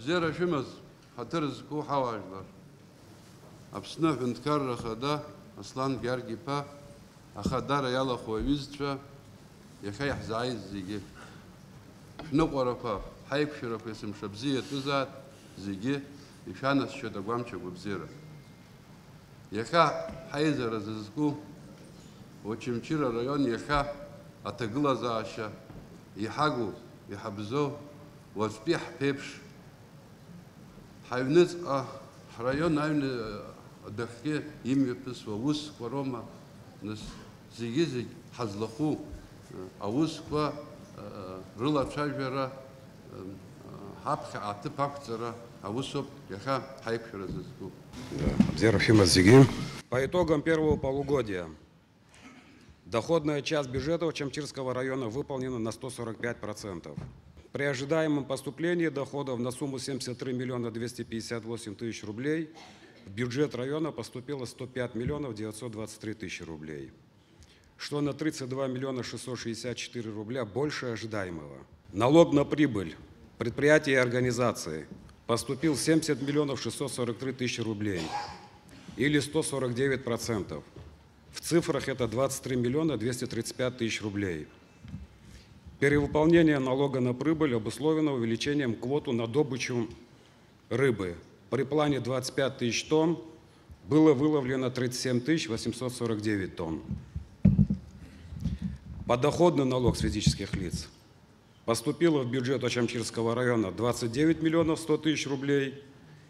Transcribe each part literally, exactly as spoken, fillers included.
Бзиара шәымаз, ҳаҭыр зқәу ҳауаажәлар. Аԥсны Аҳәынҭқарра Ахада Аслан Гьаргь-иԥа, ахадара иалахәу аҩызцәа, иахьа иаҳзааиз зегьы. Шәныҟәарақәа, ҳаиқәшәарақәа есымша бзиа иатәызаат, зегьы ишәанасшьоит агәамч агәабзиара. Иахьа ҳаизара зызку Очамчыра араион иахьа аҭагылазаашьа иҳагу, иҳабзоу, уаҵәтәи ҳԥеиԥш, ҳаҩныҵҟа, ҳраион аҩны адәахьгьы имҩаԥысуа усқәа роума, нас, зегьы-зегь ҳазлахәу аусқәа рылацәажәара, ҳаԥхьа аҭыԥ ақәҵара аусоуп иахьа ҳаиқәшәара зызку. Абзиара шәымаз зегьы. По итогам первого полугодия доходная часть бюджета Очамчирского района выполнена на сто сорок пять процентов. При ожидаемом поступлении доходов на сумму семьдесят три миллиона двести пятьдесят восемь тысяч рублей в бюджет района поступило сто пять миллионов девятьсот двадцать три тысячи рублей, что на тридцать два миллиона шестьсот шестьдесят четыре рубля больше ожидаемого. Налог на прибыль предприятия и организации поступил семьдесят миллионов шестьсот сорок три тысячи рублей, или сто сорок девять процентов. В цифрах это двадцать три миллиона двести тридцать пять тысяч рублей. Перевыполнение налога на прибыль обусловлено увеличением квоту на добычу рыбы. При плане двадцать пять тысяч тонн было выловлено тридцать семь тысяч восемьсот сорок девять тонн. Подоходный налог с физических лиц поступило в бюджет Очамчирского района двадцать девять миллионов сто тысяч рублей,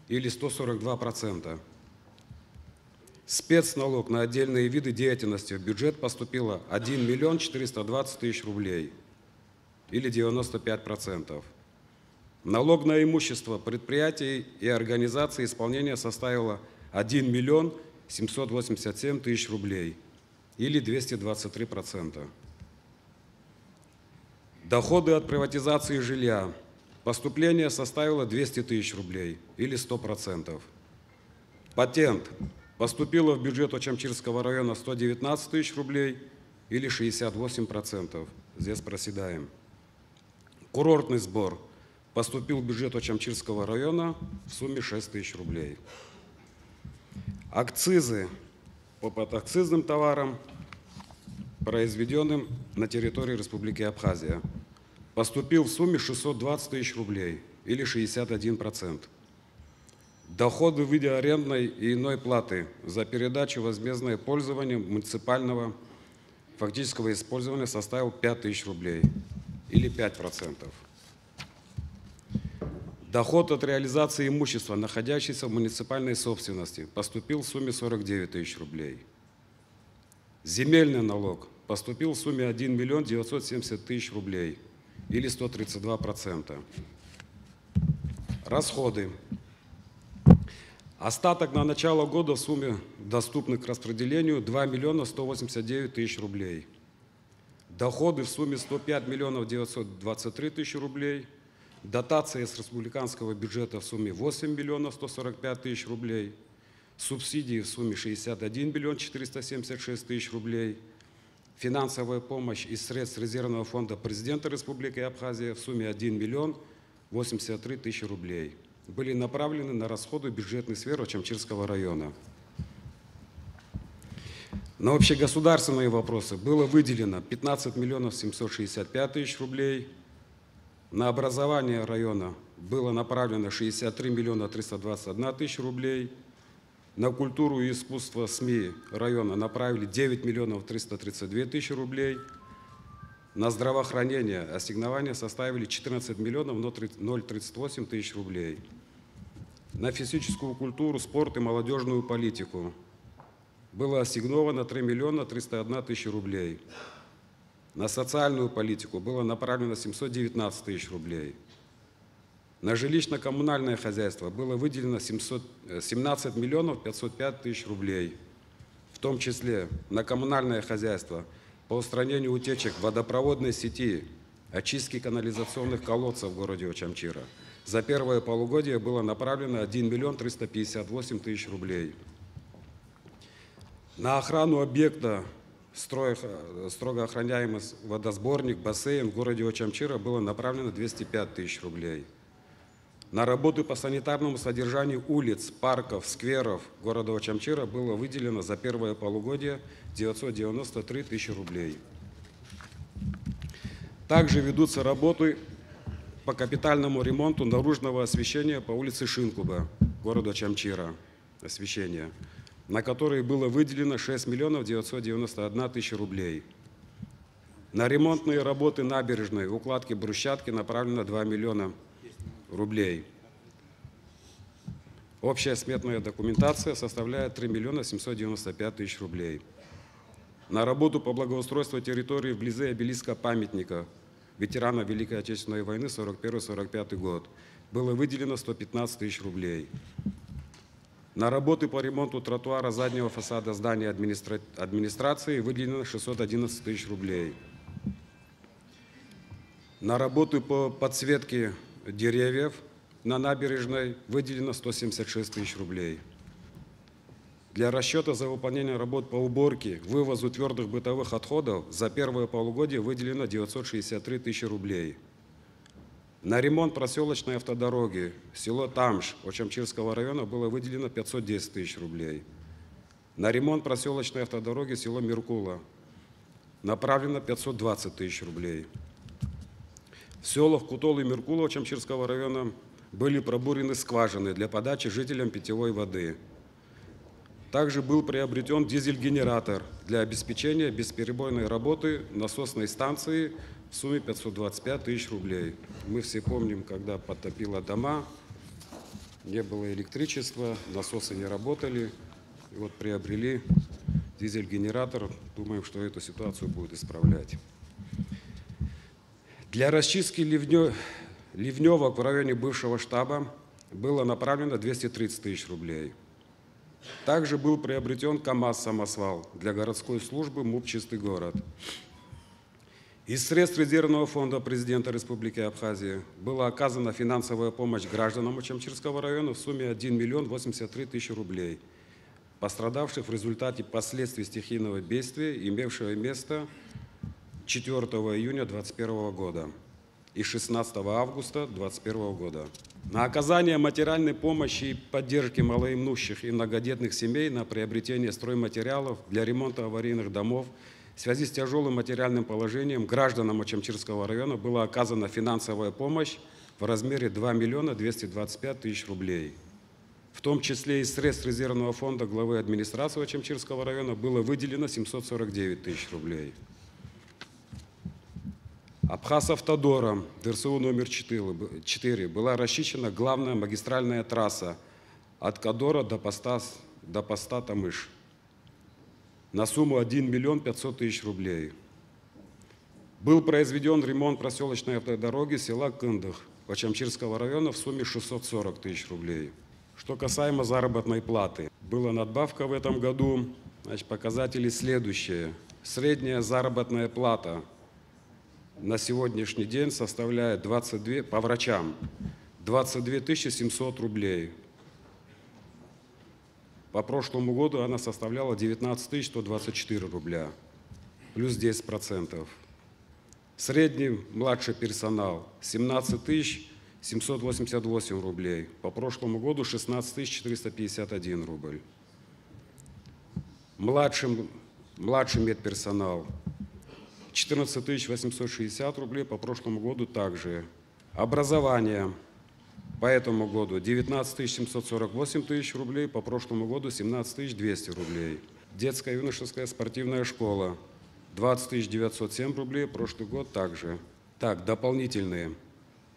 или сто сорок два процента. Спецналог на отдельные виды деятельности в бюджет поступило один миллион четыреста двадцать тысяч рублей, или девяносто пять процентов. Налог на имущество предприятий и организаций исполнения составило один миллион семьсот восемьдесят семь тысяч рублей, или двести двадцать три процента. Доходы от приватизации жилья. Поступление составило двести тысяч рублей, или сто процентов. Патент. Поступило в бюджет Очамчирского района сто девятнадцать тысяч рублей, или шестьдесят восемь процентов. Здесь проседаем. Курортный сбор. Поступил в бюджет Очамчирского района в сумме шесть тысяч рублей. Акцизы по подакцизным товарам, произведённым на территории Республики Абхазия, поступил в сумме шестьсот двадцать тысяч рублей, или шестьдесят один процент. Доходы в виде арендной и иной платы за передачу в возмездное пользование муниципального фактического использования составил пять тысяч рублей, или пять процентов. Доход от реализации имущества, находящегося в муниципальной собственности, поступил в сумме сорок девять тысяч рублей. Земельный налог поступил в сумме один миллион девятьсот семьдесят тысяч рублей, или сто тридцать два процента. Расходы. Остаток на начало года в сумме доступных к распределению два миллиона сто восемьдесят девять тысяч рублей. Доходы в сумме сто пять миллионов девятьсот двадцать три тысячи рублей. Дотации с республиканского бюджета в сумме восемь миллионов сто сорок пять тысяч рублей. Субсидии в сумме шестьдесят один миллион четыреста семьдесят шесть тысяч рублей. Финансовая помощь из средств резервного фонда президента Республики Абхазия в сумме один миллион восемьдесят три тысячи рублей были направлены на расходы бюджетных сфер Очамчирского района. На общегосударственные вопросы было выделено пятнадцать миллионов семьсот шестьдесят пять тысяч рублей. На образование района было направлено шестьдесят три миллиона триста двадцать одна тысяча рублей. На культуру и искусство СМИ района направили девять миллионов триста тридцать две тысячи рублей. На здравоохранение ассигнования составили четырнадцать миллионов ноль тридцать восемь тысяч рублей. На физическую культуру, спорт и молодежную политику было ассигновано три миллиона триста одна тысяча рублей. На социальную политику было направлено семьсот девятнадцать тысяч рублей. На жилищно-коммунальное хозяйство было выделено семьсот, э, семнадцать миллионов пятьсот пять тысяч рублей, в том числе на коммунальное хозяйство по устранению утечек водопроводной сети, очистки канализационных колодцев в городе Очамчира. За первое полугодие было направлено один миллион триста пятьдесят восемь тысяч рублей. На охрану объекта строй-, строго охраняемый водосборник, бассейн в городе Очамчира было направлено двести пять тысяч рублей. На работы по санитарному содержанию улиц, парков, скверов города Очамчира было выделено за первое полугодие девятьсот девяносто три тысячи рублей. Также ведутся работы по капитальному ремонту наружного освещения по улице Шинкуба, города Очамчира, освещение, на которые было выделено шесть миллионов девятьсот девяносто одна тысяча рублей. На ремонтные работы набережной, укладки брусчатки направлено два миллиона рублей. Общая сметная документация составляет три миллиона семьсот девяносто пять тысяч рублей. На работу по благоустройству территории вблизи обелиска памятника ветеранам Великой Отечественной войны сорок первый сорок пятый год было выделено сто пятнадцать тысяч рублей. На работы по ремонту тротуара заднего фасада здания администра-, администрации выделено шестьсот одиннадцать тысяч рублей. На работы по подсветке деревьев на набережной выделено сто семьдесят шесть тысяч рублей. Для расчета за выполнение работ по уборке, вывозу твердых бытовых отходов за первое полугодие выделено девятьсот шестьдесят три тысячи рублей. На ремонт проселочной автодороги село Тамш Очамчирского района было выделено пятьсот десять тысяч рублей. На ремонт проселочной автодороги село Меркула направлено пятьсот двадцать тысяч рублей. В селах Кутол и Меркула Очамчирского района были пробурены скважины для подачи жителям питьевой воды. Также был приобретен дизель-генератор для обеспечения бесперебойной работы насосной станции в сумме пятьсот двадцать пять тысяч рублей. Мы все помним, когда потопило дома, не было электричества, насосы не работали. И вот приобрели дизель-генератор. Думаем, что эту ситуацию будет исправлять. Для расчистки ливнё-, ливнёвок в районе бывшего штаба было направлено двести тридцать тысяч рублей. Также был приобретен КамАЗ-самосвал для городской службы МУП «Чистый город». Из средств резервного фонда президента Республики Абхазия была оказана финансовая помощь гражданам Очамчирского района в сумме один миллион восемьдесят три тысячи рублей, пострадавших в результате последствий стихийного бедствия, имевшего место четвёртого июня двадцать первого года и шестнадцатого августа двадцать первого года. На оказание материальной помощи и поддержки малоимущих и многодетных семей, на приобретение стройматериалов для ремонта аварийных домов в связи с тяжёлым материальным положением гражданам Очамчирского района была оказана финансовая помощь в размере два миллиона двести двадцать пять тысяч рублей. В том числе из средств резервного фонда главы администрации Очамчирского района было выделено семьсот сорок девять тысяч рублей. Абхазавтодором ДРСУ номер четыре б-, четыре была расчищена главная магистральная трасса от Кадора до поста с-, до поста Тамыш на сумму один миллион пятьсот тысяч рублей. Был произведён ремонт проселочной автодороги села Кындых Очамчирского района в сумме шестьсот сорок тысяч рублей. Что касаемо заработной платы, была надбавка в этом году. Значит, показатели следующие. Средняя заработная плата на сегодняшний день составляет двадцать две, по врачам, двадцать две тысячи семьсот рублей. По прошлому году она составляла девятнадцать тысяч сто двадцать четыре рубля, плюс десять процентов. Средний младший персонал — семнадцать тысяч семьсот восемьдесят восемь рублей, по прошлому году — шестнадцать тысяч четыреста пятьдесят один рубль. Младшим, младший медперсонал — четырнадцать тысяч восемьсот шестьдесят рублей, по прошлому году также. Образование по этому году — девятнадцать тысяч семьсот сорок восемь тысяч рублей, по прошлому году — семнадцать тысяч двести рублей. Детская юношеская спортивная школа — двадцать тысяч девятьсот семь рублей, прошлый год также. Так, дополнительные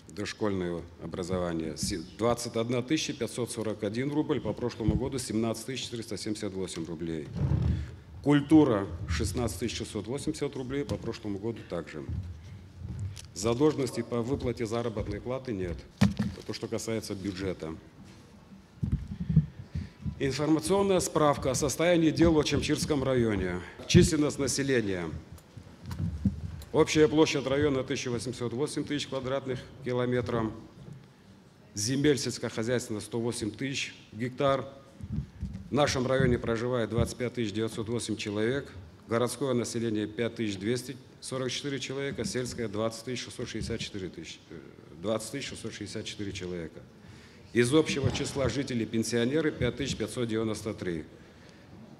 дошкольное образование — си-, двадцать одна тысяча пятьсот сорок один рубль, по прошлому году — семнадцать тысяч четыреста семьдесят восемь рублей. Культура — шестнадцать тысяч шестьсот восемьдесят рублей, по прошлому году также. Задолженности по выплате заработной платы нет. Это то, что касается бюджета. Информационная справка о состоянии дел в Очамчирском районе. Численность населения. Общая площадь района — тысяча восемьсот восемь тысяч квадратных километров. Земель сельскохозяйственных — сто восемь тысяч гектар. В нашем районе проживает двадцать пять тысяч девятьсот восемь человек. Городское население — пять тысяч двести сорок четыре человека, сельское — двадцать тысяч шестьсот шестьдесят четыре тысячи, э, двадцать тысяч шестьсот шестьдесят четыре человека. Из общего числа жителей пенсионеры пять тысяч пятьсот девяносто три.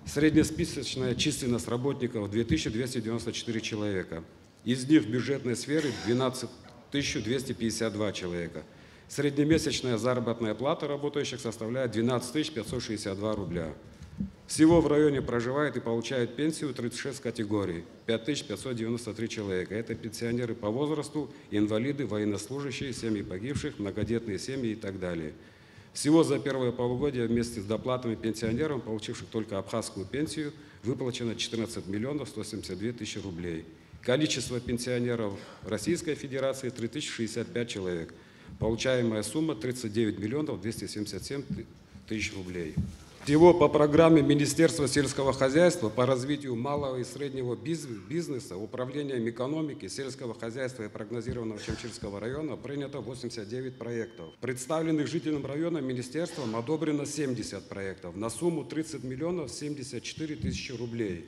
Среднесписочная численность работников две тысячи двести девяносто четыре человека. Из них в бюджетной сфере двенадцать тысяч двести пятьдесят два человека. Среднемесячная заработная плата работающих составляет двенадцать тысяч пятьсот шестьдесят два рубля. Всего в районе проживает и получает пенсию тридцать шесть категорий, пять тысяч пятьсот девяносто три человека. Это пенсионеры по возрасту, инвалиды, военнослужащие, семьи погибших, многодетные семьи и так далее. Всего за первое полугодие вместе с доплатами пенсионерам, получивших только абхазскую пенсию, выплачено четырнадцать миллионов сто семьдесят две тысячи рублей. Количество пенсионеров Российской Федерации три тысячи шестьдесят пять человек. Получаемая сумма тридцать девять миллионов двести семьдесят семь тысяч рублей. Всего по программе Министерства сельского хозяйства по развитию малого и среднего биз- бизнеса Управлением экономики, сельского хозяйства и прогнозирования Чимчирского района принято восемьдесят девять проектов. Представленных жителям района министерством одобрено семьдесят проектов на сумму тридцать миллионов семьдесят четыре тысячи рублей.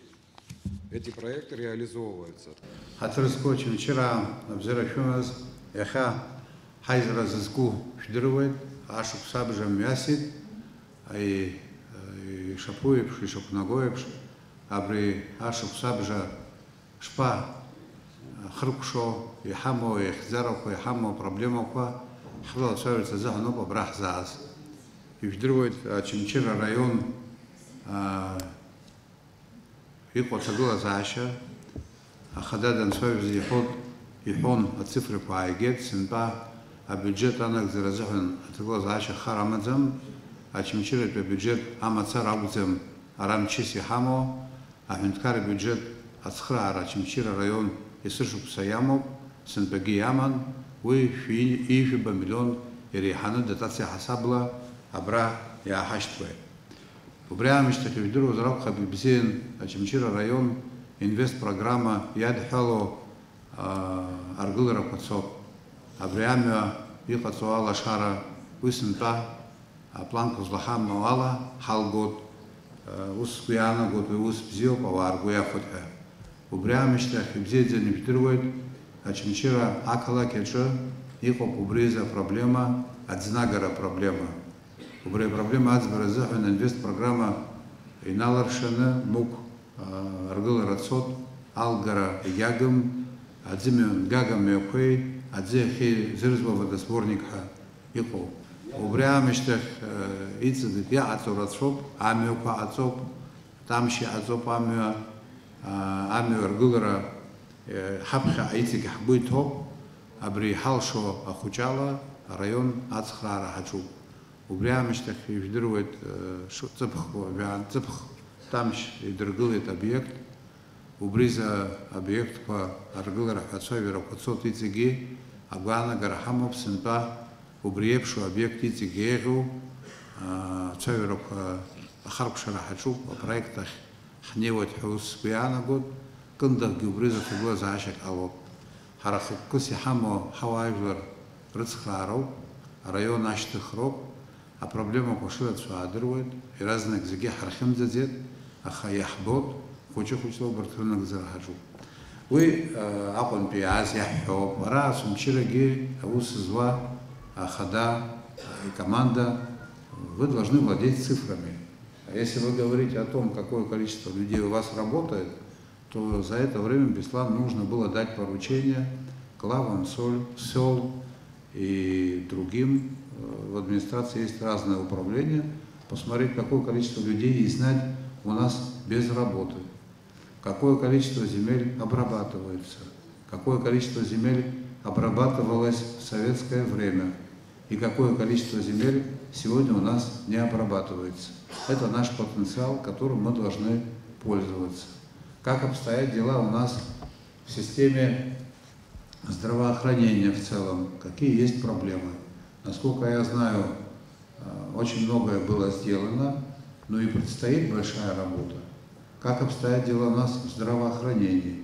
Эти проекты реализовываются. Ҳаҭыр зқәу Очамчыраа, абзиара шәымаз, иахьа ҳаизара зызку шәдыруеит, ашықәс абжа мҩасит, аи, ишаԥу еиԥш, ишақәнаго еиԥш, абри ашықәс абжа шԥа хыркәшо, иҳамоу ихьӡарақәа, иҳамоу апроблемақәа ҳрылацәажәарц азыҳәаноуп абра ҳзааз. Ижәдыруеит, Очамчыра араион, аа, иҟоу аҭагылазаашьа, ахада данцәажәоз иҳәон, иҳәон, ацифрақәа ааигеит, сынтәа абиуџьет анагӡара азыҳәан аҭагылазаашьа хар амаӡам, Очамчыратәи абиуџьет амацара акәӡам ара мчыс иҳамоу, аҳәынҭқарра абиуџьет ацхыраара Очамчыра араион есышықәса иамоуп, сынтәагьы иаман, уи шәи-, ҩажәаба миллион иреиҳаны дотациа ҳасабла абра иааҳашьҭуеит. Убри аамышьҭахь ижәдыруазар акәхап, ибзиан, Очамчыра араион инвестпрограмма иадҳәало, аа, аргыларақәа цоуп. Абри амҩа иҟаҵоу алашара уи сынтәа апланқәа злаҳамоу ала ҳалгоит, аа, ус сгәы иаанагоит, уи ус бзиоуп, ауаа ргәы иахәоит ҳәа. Убри аамышьҭахь ибзиаӡаны ижәдыруеит, Очамчыра ақалақь аҿы иҟоуп убри изы апроблема, аӡнагара апроблема. Убри апроблема аӡбара азыҳәан аинвестпрограмма иналаршаны Мықә, аа, аргылара цот, алгара егьагым, аӡы мҩа, гага мҩақәеи аӡы иахьеизырзуа водосборник ҳәа иҟоуп. Убри аамышьҭахь, аа, иҵегь иҟаҵоу рацәоуп, амҩақәа ҟаҵоуп, Тамшь иҟаҵоуп амҩа, аа, амҩа аргылара, е, ҳаԥхьа иҵегь ҳгәы иҭоуп, абри иҳалшо ахәыҷала араион ацхраара ҳаҿуп. Убри аамышьҭахь ижәдыруеит, э, ш-, ҵыԥх, жәаан ҵыԥх Тамшь идыргылеит обиект. Убризы аобиектқәа аргылара ҳәа ацәажәарақәа цоит иҵегьы, агәаанагара ҳамоуп сынтәа убри еиԥшу обиект иҵегьы еиӷьу, аа, ацәажәарақәа ахаркәшара ҳаҿуп, апроект ахь ҳнеиуеит ҳәа ус сгәы иаанагоит, кындыӷгьы убризы аҭагылазаашьак ҟалоуп. Ҳара хықәкыс иҳамоу ҳауаажәлар рыцхраароуп, араион ашьҭыхроуп, апроблемақәа шырацәоу аадыруеит, иаразнак зегьы ҳархьымӡаӡеит, аха иаҳбоит, хәыҷы-хәыҷла убарҭ рынагӡара ҳаҿуп. Уи, э, Аҟәантәи иааз иаҳҳәоуп. Ара Очамчырагьы аус зуа ахада, икоманда, вы должны владеть цифрами. А если вы говорите о том, какое количество людей у вас работает, то за это время, Беслан, нужно было дать поручение главам соль-, сёл и другим. Э, в администрации есть разные управления. Посмотреть, какое количество людей и знать у нас без работы. Какое количество земель обрабатывается. Какое количество земель обрабатывалось в советское время. И какое количество земель сегодня у нас не обрабатывается. Это наш потенциал, которым мы должны пользоваться. Как обстоят дела у нас в системе здравоохранения в целом? Какие есть проблемы? Насколько я знаю, э, очень многое было сделано, но и предстоит большая работа. Как обстоят дела у нас в здравоохранении?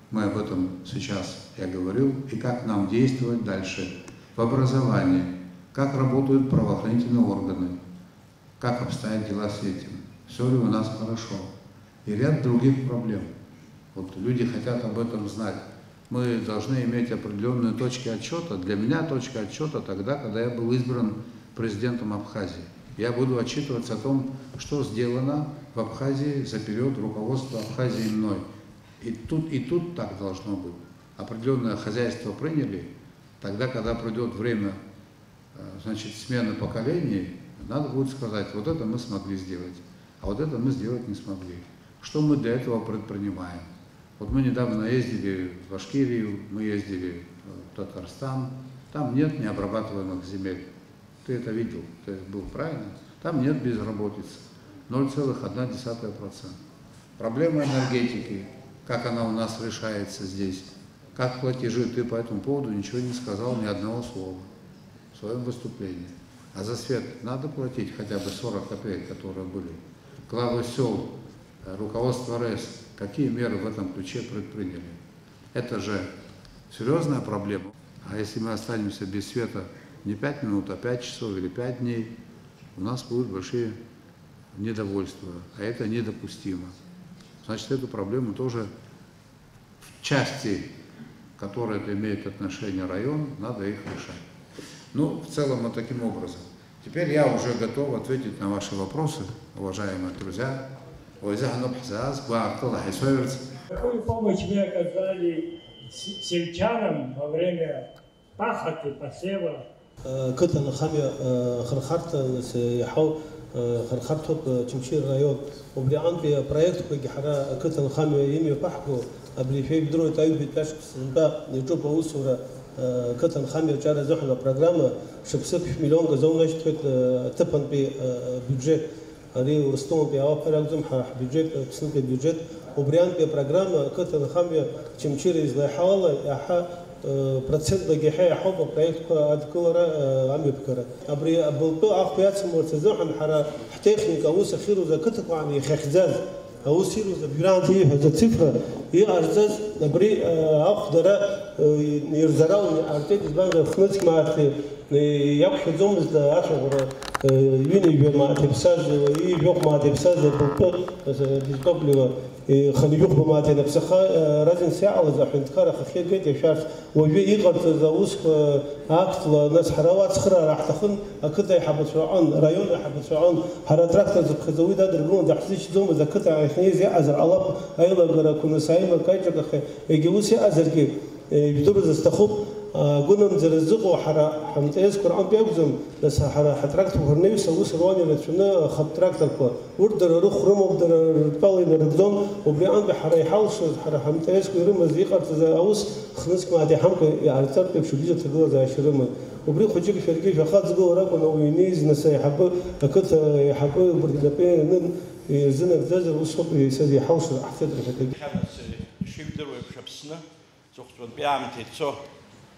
Мы об этом сейчас, я говорил, и как нам действовать дальше. В образовании. Как работают правоохранительные органы? Как обстоят дела с этим? Всё ли у нас хорошо? И ряд других проблем. Вот люди хотят об этом знать. Мы должны иметь определённые точки отсчёта. Для меня точка отсчёта тогда, когда я был избран президентом Абхазии. Я буду отчитываться о том, что сделано в Абхазии за период руководства Абхазии мной. И тут, и тут так должно быть. Определённое хозяйство приняли, тогда, когда придёт время, э, значит, смены поколений, надо будет сказать: «Вот это мы смогли сделать, а вот это мы сделать не смогли». Что мы для этого предпринимаем? Вот мы недавно ездили в Башкирию, мы ездили, э, в Татарстан. Там нет необрабатываемых земель. Ты это видел, ты был, правильно? Там нет безработицы. Ноль целых одна десятая процента. Проблема энергетики, как она у нас решается здесь, как платежи, ты по этому поводу ничего не сказал, ни одного слова в своём выступлении. А за свет надо платить хотя бы сорок копеек, которые были? Главы сёл, э, руководство РЭС, какие меры в этом ключе предприняли? Это же серьёзная проблема. А если мы останемся без света не пять минут, а пять часов или пять дней, у нас будут большие недовольства, а это недопустимо. Значит, эту проблему тоже в части, которой это имеет отношение район, надо их решать. Ну, в целом, вот таким образом. Теперь я уже готов ответить на ваши вопросы, уважаемые друзья. Уи азы ҳаныԥхьаӡаз, гәаартыла ҳаицәажәарц. Какую помощь вы оказали с-, сельчанам во время пахоты, посева? Э, қыҭан ахамҩа, э, хырхарҭа, нас, э, иаҳау, э, хырхарҭоуп, э, Очамчыра араион. Убри аҟынтәи апроектқәагьы ҳара ақыҭан ахамҩа имҩаԥаҳго, абри шәеибдыруеит, аҩбатәи ашықәс сынтәа иаҿуп аусура, э, қыҭан ахамҩа аҿиара азыҳәан апрограмма, шықәсык шәмиллионк азоунашьҭуеит, э, аҭыԥантәи, э, абиуџьеҭ. Ари Урыстәылантәи иаауа аԥара акәӡам, ҳара ҳбиуџьет, Аԥснытәи абиуџьет, убри антәи апрограмма, ақыҭан ахамҩа Очамчыра излаиҳауала, иаҳа, э, процентлагьы иаҳа иаҳауп апроектқәа адкылара, э, амҩаԥгара. Абри абылтәы ахә иацымларц азыҳәан ҳара ҳтехника аус ахьыруаз ақыҭақәа аан иахьахьӡаз, аус ируаз абжьараанӡа ииҳәаз ацифра иҟарҵаз, абри, э, ахә дара, э, ирзаралны иҟарҵеит, избанзар, хнызқь мааҭ, э, иақәшәаӡомызт ашәаӷәара, э, ҩынҩажәа мааҭ иаԥсаз, ҩажәохә мааҭ иаԥсаз абылтәы, э, дизтопливо, э, хынҩыхәба мааҭ ианаԥсаха, э, разница иаҟалаз аҳәынҭқар ахахьы игеит иашәарц. Уажәы иҟарҵаз аусқәа актла, нас ҳара уацхыраара ҳҭахын, ақыҭа аиҳабацәа ыҟан, араион аиҳабацәа ыҟан, ҳара атрактор зыԥхьаӡо уи дадыргылан, даҳзыччаӡомызт, ақыҭа ахьнеиз иҟазар ҟалап, аилагарақәа, нас аилак аиҿакахьа, егьа ус иҟазаргьы, ижәдыруазар сҭахуп, агәынамӡара зыҟоу ҳара ҳамҵаҩцәа рҟынтә иакәӡам, нас ҳара ҳатракторқәа рнаҩс аус руан ирацәаны ахатә тракторқәа. Урҭ дара рыхә рымоуп, дара ртәала инарыгӡон, убри аҟынтәи ҳара иҳалшоз, ҳара ҳамҵаҩцәа ирымаз, иҟарҵаз аус хнызқь мааҭ иҳамкәа иҟарҵартә еиԥш убри аҭагылазаашьа рыман. Убри хәыҷык шәаргьы шәахаҵгылар акәын, ауаҩы инеиз, нас аиҳабы, ақыҭа аиҳабы убарҭ инапы ианын, ирзынагӡазар, ус ауп, са иҳалшоз ҟаҳҵеит, рҳәеит. Иахьа нас, ишыжәдыруа еиԥш, Аԥсны Аҵыхәтәантәи аамҭа ицо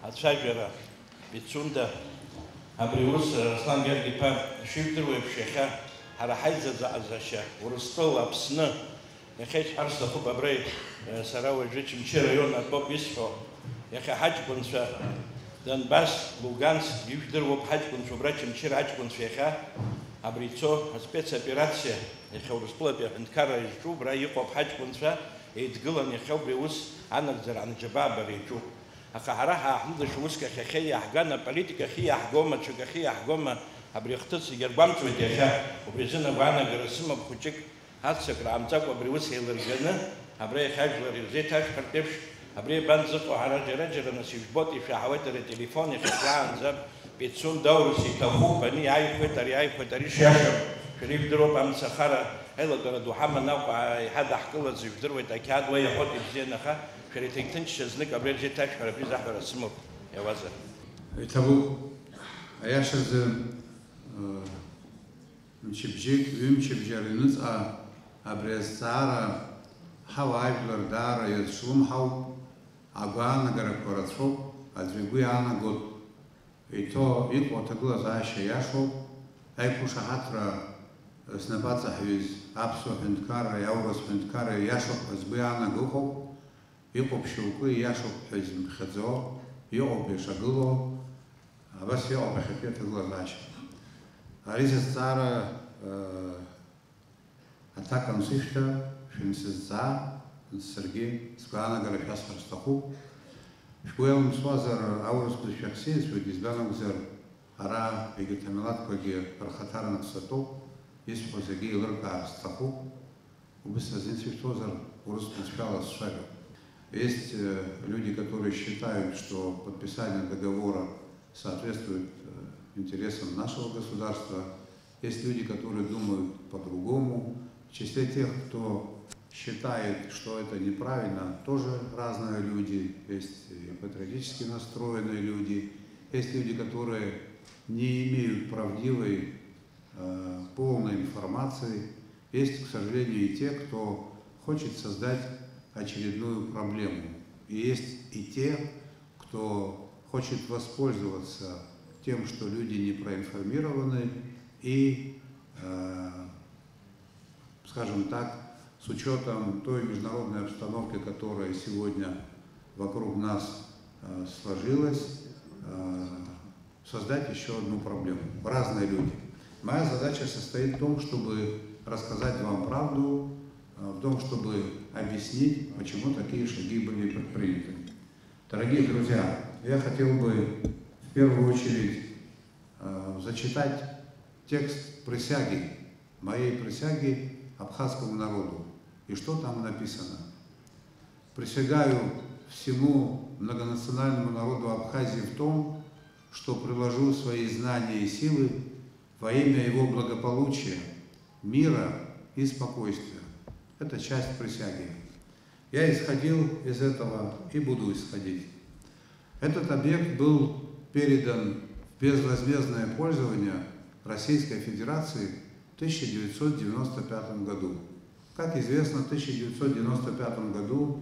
ацәажәара, Пицунда, абри аус, Раслан Гьаргь-иԥа, ишыжәдыруа еиԥш, иахьа ҳара ҳаизаҵаҟазаашьа Урыстәыла, Аԥсны, иахьа исҳәар сҭахуп, абра, э, сара уажәы Очамчыра араион атәоуп исҳәо, иахьа ҳаҷкәынцәа Донбасс, Луганск, ижәдыруоуп ҳаҷкәынцәа убра Очамчыра аҷкәынцәа иахьа абри ицо аспецоперациа, иахьа Урыстәылатәи аҳәынҭқарра изҿу убра иҟоуп ҳаҷкәынцәа, еидгылан иахьа убри аус анагӡара анџьабаа абара иаҿуп. Аха ҳара ҳааҳәны даҽа уск ахь иахьа иаҳган, аполитика ахьы иаҳгома, ҽак ахьы иаҳгома, абри ахҭыс зегьы аргәамҵуеит иахьа. Убри азын агәаанагара сымоуп хәыҷык аццакра аамҵакәа абри аус еилырганы, абра иахьа жәлар ирзеиҭашәҳәартә еиԥш, абри иабанӡыҟоу ҳара џьара-џьара нас ижәбоит, ишәаҳауеит ари ателефон, иахьа шәаанӡа Пицунда аурыс иҭахуп, ани иааихәеит, ари иааихәеит, ари шиашам, шәара ижәдыруоуп, амцахара аилагара ду ҳаман Аҟәа еиҳа даҳкыларц ижәдыруеит, ақьаад уа иаҳәоит ибзианы, аха шәара иҭынчшьа знык абри рзеиҭашәҳәара абри заҳәара сымоуп, иауазар. Иҭабуп, аиашазы, э, мчыбжьык, ҩымчыбжьара иҩныҵҟа абри азҵаара ҳауаажәлар даара ирыцәлымҳауп, агәаанагарақәа рацәоуп, аӡәы игәы иаанагоит. Иҭоу, иҟоу аҭагылазаашьа иашоуп, аиқәышаҳаҭра знапы аҵаҳҩыз аԥсуа ҳәынҭқарра, аурыс ҳәынҭқарра иашоуп ҳәа згәы иаанаго ыҟоуп, иҟоуп шьоукы ииашоуп ҳәа изымԥхьаӡо, иҟоуп ишагылоу, абас иҟоуп иахьатәи аҭагылазаашьа. Ари сызҵаара, э, Аҭак ансышәҭа, шәансызҵаа, саргьы сгәаанагара шәасҳәар сҭахуп. Шәгәы иалымсуазар, аурыс бызшәа ахьсеицәоугь, избан акәзар, Ара егьырҭ амилаҭқәагьы рхаҭарнак сатәоуп, исҳәо зегьы еилыркаар сҭахуп, убыс азин сышәҭозар, урыс бызшәала сцәажәап. Есть э, люди, которые считают, что подписание договора соответствует э, интересам нашего государства. Есть люди, которые думают по-другому. В числе тех, кто считает, что это неправильно, тоже разные люди. Есть и патриотически настроенные люди, есть люди, которые не имеют правдивой, э, полной информации. Есть, к сожалению, и те, кто хочет создать очередную проблему. И есть и те, кто хочет воспользоваться тем, что люди не проинформированы и, э, скажем так, с учетом той международной обстановки, которая сегодня вокруг нас э, сложилась, э, создать еще одну проблему. Разные люди. Моя задача состоит в том, чтобы рассказать вам правду, э, в том, чтобы объяснить, почему такие шаги были предприняты. Дорогие друзья, я хотел бы в первую очередь э, зачитать текст присяги, моей присяги абхазскому народу. И что там написано? Присягаю всему многонациональному народу Абхазии в том, что приложу свои знания и силы во имя его благополучия, мира и спокойствия. Это часть присяги. Я исходил из этого и буду исходить. Этот объект был передан в безвозмездное пользование Российской Федерации в тысяча девятьсот девяносто пятом году. Как известно, в тысяча девятьсот девяносто пятом году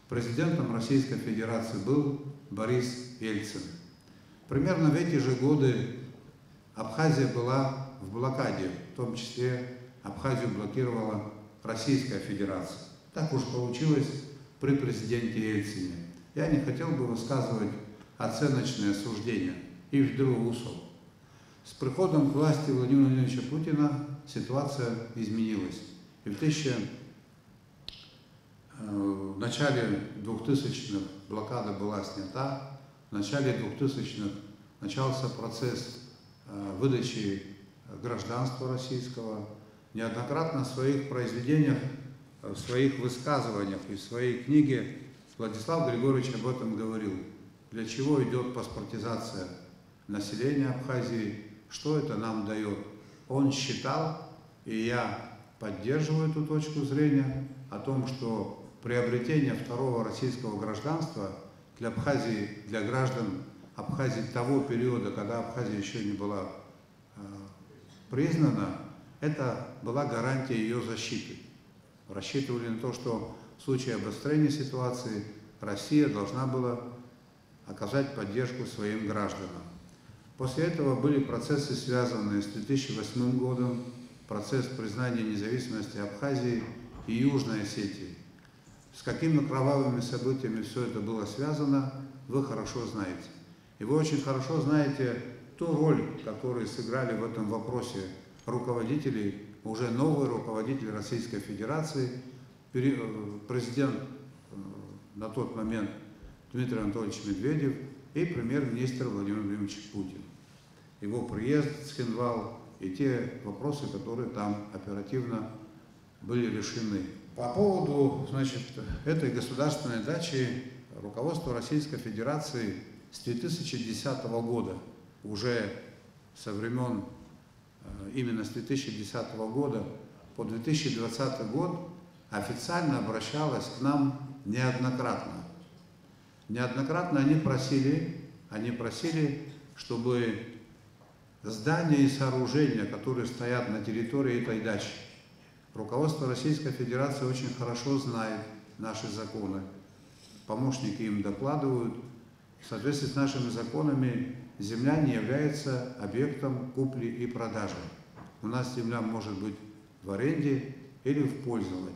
президентом Российской Федерации был Борис Ельцин. Примерно в эти же годы Абхазия была в блокаде, в том числе Абхазию блокировала Российская Федерация. Так уж получилось при президенте Ельцине. Я не хотел бы высказывать оценочные суждения. Ижәдыруа усоуп. С приходом к власти Владимира Владимировича Путина ситуация изменилась. И в тысяча Э, в начале двухтысячных блокада была снята, в начале двухтысячных начался процесс э, выдачи гражданства российского. Неоднократно в своих произведениях, э, в своих высказываниях и в своей книге Владислав Григорьевич об этом говорил. Для чего идет паспортизация населения Абхазии, что это нам дает? Он считал, и я поддерживаю эту точку зрения, о том, что приобретение второго российского гражданства для Абхазии, для граждан Абхазии того периода, когда Абхазия еще не была э, признана, это была гарантия ее защиты. Рассчитывали на то, что в случае обострения ситуации Россия должна была оказать поддержку своим гражданам. После этого были процессы, связанные с две тысячи восьмым годом, процесс признания независимости Абхазии и Южной Осетии. С какими кровавыми событиями все это было связано, вы хорошо знаете. И вы очень хорошо знаете ту роль, которую сыграли в этом вопросе руководители, уже новый руководитель Российской Федерации, президент на тот момент Дмитрий Анатольевич Медведев и премьер-министр Владимир Владимирович Путин. Его приезд в Цхинвал и те вопросы, которые там оперативно были решены. По поводу, значит, этой государственной дачи руководство Российской Федерации с две тысячи десятого года, уже со времен, э, именно с две тысячи десятого года по две тысячи двадцатый год официально обращалось к нам неоднократно. Неоднократно они просили, они просили, чтобы здания и сооружения, которые стоят на территории этой дачи. Руководство Российской Федерации очень хорошо знает наши законы. Помощники им докладывают. В соответствии с нашими законами земля не является объектом купли и продажи. У нас земля может быть в аренде или в пользовании.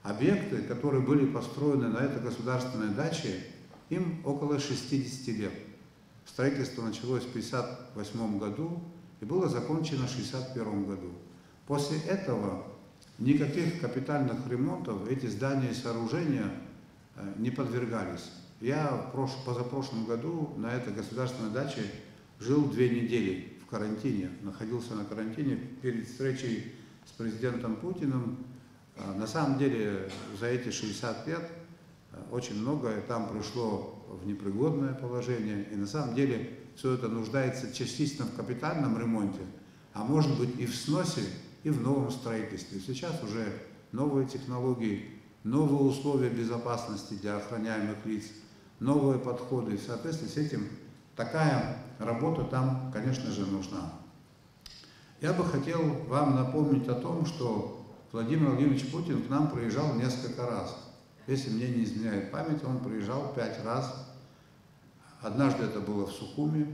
Объекты, которые были построены на этой государственной даче, им около шестидесяти лет. Строительство началось в пятьдесят восьмом году и было закончено в шестьдесят первом году. После этого никаких капитальных ремонтов эти здания и сооружения э, не подвергались. Я в прош- позапрошлом году на этой государственной даче Жил две недели в карантине, находился на карантине перед встречей с президентом Путиным. А, На самом деле, за эти шестьдесят лет а, очень многое там пришло в непригодное положение, и на самом деле все это нуждается частично в капитальном ремонте, а может быть и в сносе, и в новом строительстве. Сейчас уже новые технологии, новые условия безопасности для охраняемых лиц, новые подходы. И в соответствии с этим такая работа там, конечно же, нужна. Я бы хотел вам напомнить о том, что Владимир Владимирович Путин к нам приезжал несколько раз. Если мне не изменяет память, он приезжал пять раз. Однажды это было в Сухуми,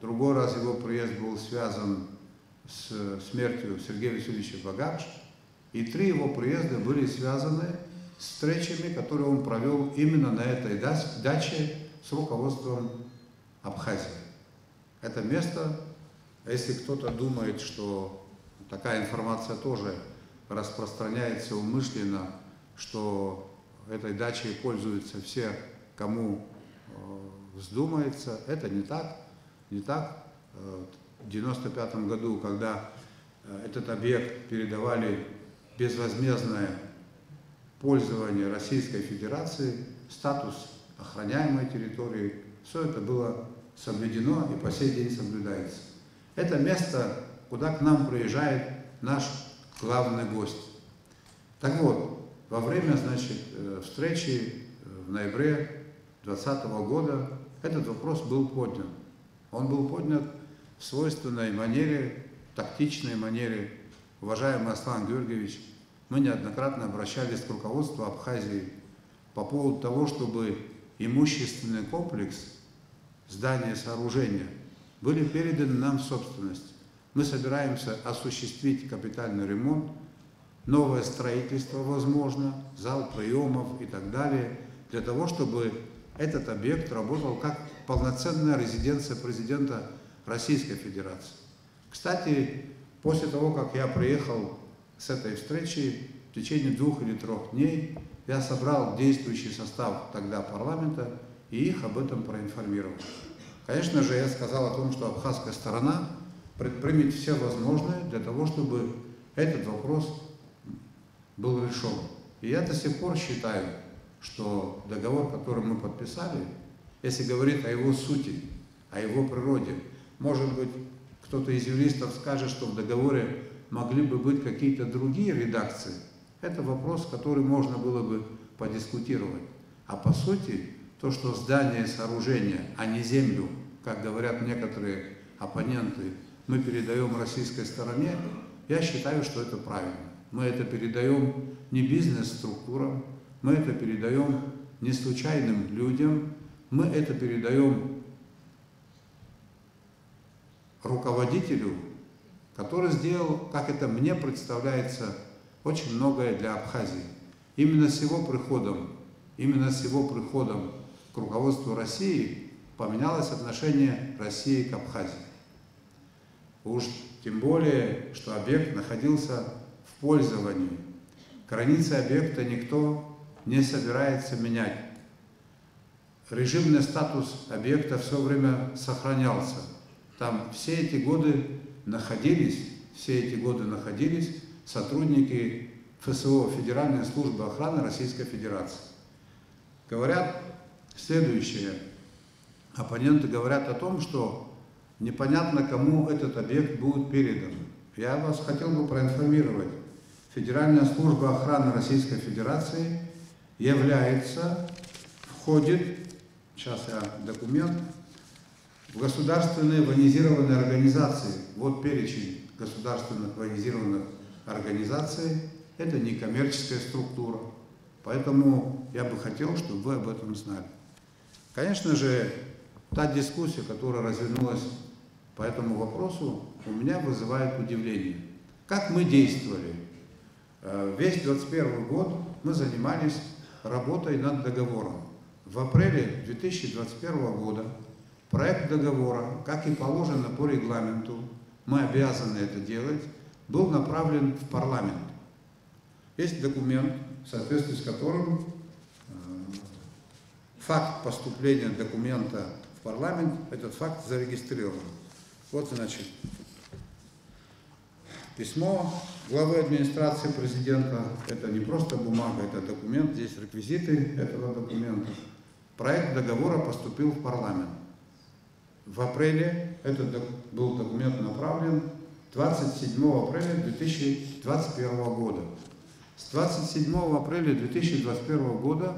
другой раз его приезд был связан с смертью Сергея Васильевича Багакш, и три его приезда были связаны с встречами, которые он провел именно на этой дас- даче с руководством Абхазии. Это место, если кто-то думает, что такая информация тоже распространяется умышленно, что этой дачей пользуются все, кому э, вздумается, это не так, не так. Э, В девяносто пятом году, когда э, этот объект передавали безвозмездное пользование Российской Федерации, статус охраняемой территории, все это было соблюдено и по сей день соблюдается. Это место, куда к нам приезжает наш главный гость. Так вот, во время, значит, э, встречи э, в ноябре двадцатого года этот вопрос был поднят. Он был поднят в свойственной манере, тактичной манере. Уважаемый Аслан Георгиевич, мы неоднократно обращались к руководству Абхазии по поводу того, чтобы имущественный комплекс, здания, сооружения были переданы нам в собственность. Мы собираемся осуществить капитальный ремонт, новое строительство, возможно, зал приемов и так далее, для того, чтобы этот объект работал как полноценная резиденция президента Российской Федерации. Кстати, после того, как я приехал с этой встречи, в течение двух или трех дней я собрал действующий состав тогда парламента и их об этом проинформировал. Конечно же, я сказал о том, что абхазская сторона предпримет все возможные для того, чтобы этот вопрос был решен. И я до сих пор считаю, что договор, который мы подписали, если говорить о его сути, о его природе, может быть, кто-то из юристов скажет, что в договоре могли бы быть какие-то другие редакции. Это вопрос, который можно было бы подискутировать. А по сути, то, что здание, сооружение, а не землю, как говорят некоторые оппоненты, мы передаем российской стороне, я считаю, что это правильно. Мы это передаем не бизнес-структурам, мы это передаем не случайным людям, мы это передаем руководителю, который сделал, как это мне представляется, очень многое для Абхазии. Именно с его приходом, именно с его приходом к руководству России поменялось отношение России к Абхазии. Уж тем более, что объект находился в пользовании. Границы объекта никто не собирается менять. Режимный статус объекта все время сохранялся. Там все эти годы находились, все эти годы находились сотрудники Ф С О, Федеральной службы охраны Российской Федерации. Говорят следующее. Оппоненты говорят о том, что непонятно, кому этот объект будет передан. Я вас хотел бы проинформировать. Федеральная служба охраны Российской Федерации является, входит, сейчас я документ, в государственные военизированные организации. Вот перечень государственных военизированных организаций. Это некоммерческая структура. Поэтому я бы хотел, чтобы вы об этом знали. Конечно же, та дискуссия, которая развернулась по этому вопросу, у меня вызывает удивление. Как мы действовали? Э, Весь двадцать первый год мы занимались работой над договором. В апреле две тысячи двадцать первого года проект договора, как и положено по регламенту, мы обязаны это делать, был направлен в парламент. Есть документ, в соответствии с которым э, факт поступления документа Парламент этот факт зарегистрировал. Вот, значит, письмо главы администрации президента. Это не просто бумага, это документ. Здесь реквизиты этого документа. Проект договора поступил в парламент. В апреле этот док- был документ направлен, двадцать седьмого апреля две тысячи двадцать первого года. С двадцать седьмого апреля две тысячи двадцать первого года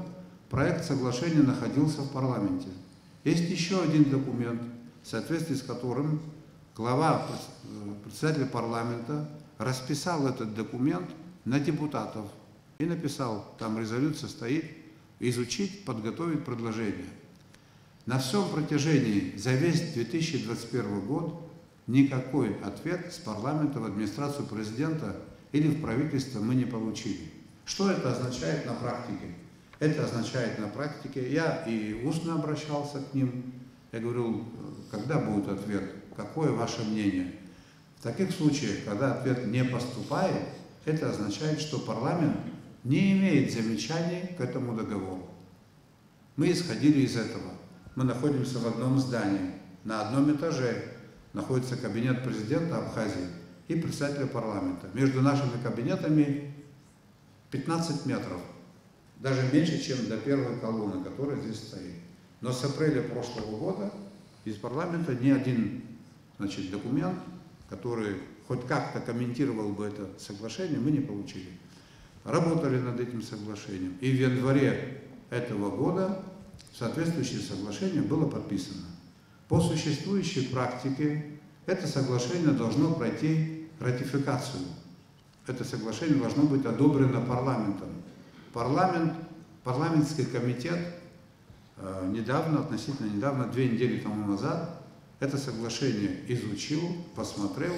проект соглашения находился в парламенте. Есть еще один документ, в соответствии с которым глава, э, председатель парламента расписал этот документ на депутатов и написал, там резолюция стоит, изучить, подготовить предложение. На всем протяжении, за весь две тысячи двадцать первый год, никакой ответ с парламента в администрацию президента или в правительство мы не получили. Что это означает на практике? Это означает на практике, я и устно обращался к ним, я говорил, когда будет ответ, какое ваше мнение? В таких случаях, когда ответ не поступает, это означает, что парламент не имеет замечаний к этому договору. Мы исходили из этого. Мы находимся в одном здании. На одном этаже находится кабинет президента Абхазии и председателя парламента. Между нашими кабинетами пятнадцать метров. Даже меньше, чем до первой колонны, которая здесь стоит. Но с апреля прошлого года из парламента ни один, значит, документ, который хоть как-то комментировал бы это соглашение, мы не получили. Работали над этим соглашением. И в январе этого года соответствующее соглашение было подписано. По существующей практике это соглашение должно пройти ратификацию. Это соглашение должно быть одобрено парламентом. Парламент, парламентский комитет, э, недавно, относительно недавно, две недели тому назад, это соглашение изучил, посмотрел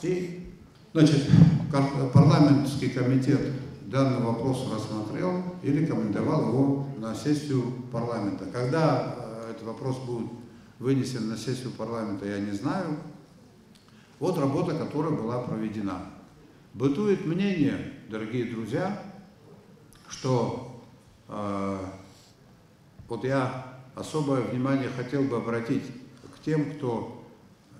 и, значит, кар- парламентский комитет данный вопрос рассмотрел и рекомендовал его на сессию парламента. Когда, э, этот вопрос будет вынесен на сессию парламента, я не знаю. Вот работа, которая была проведена. Бытует мнение, дорогие друзья, что, э, вот я особое внимание хотел бы обратить к тем, кто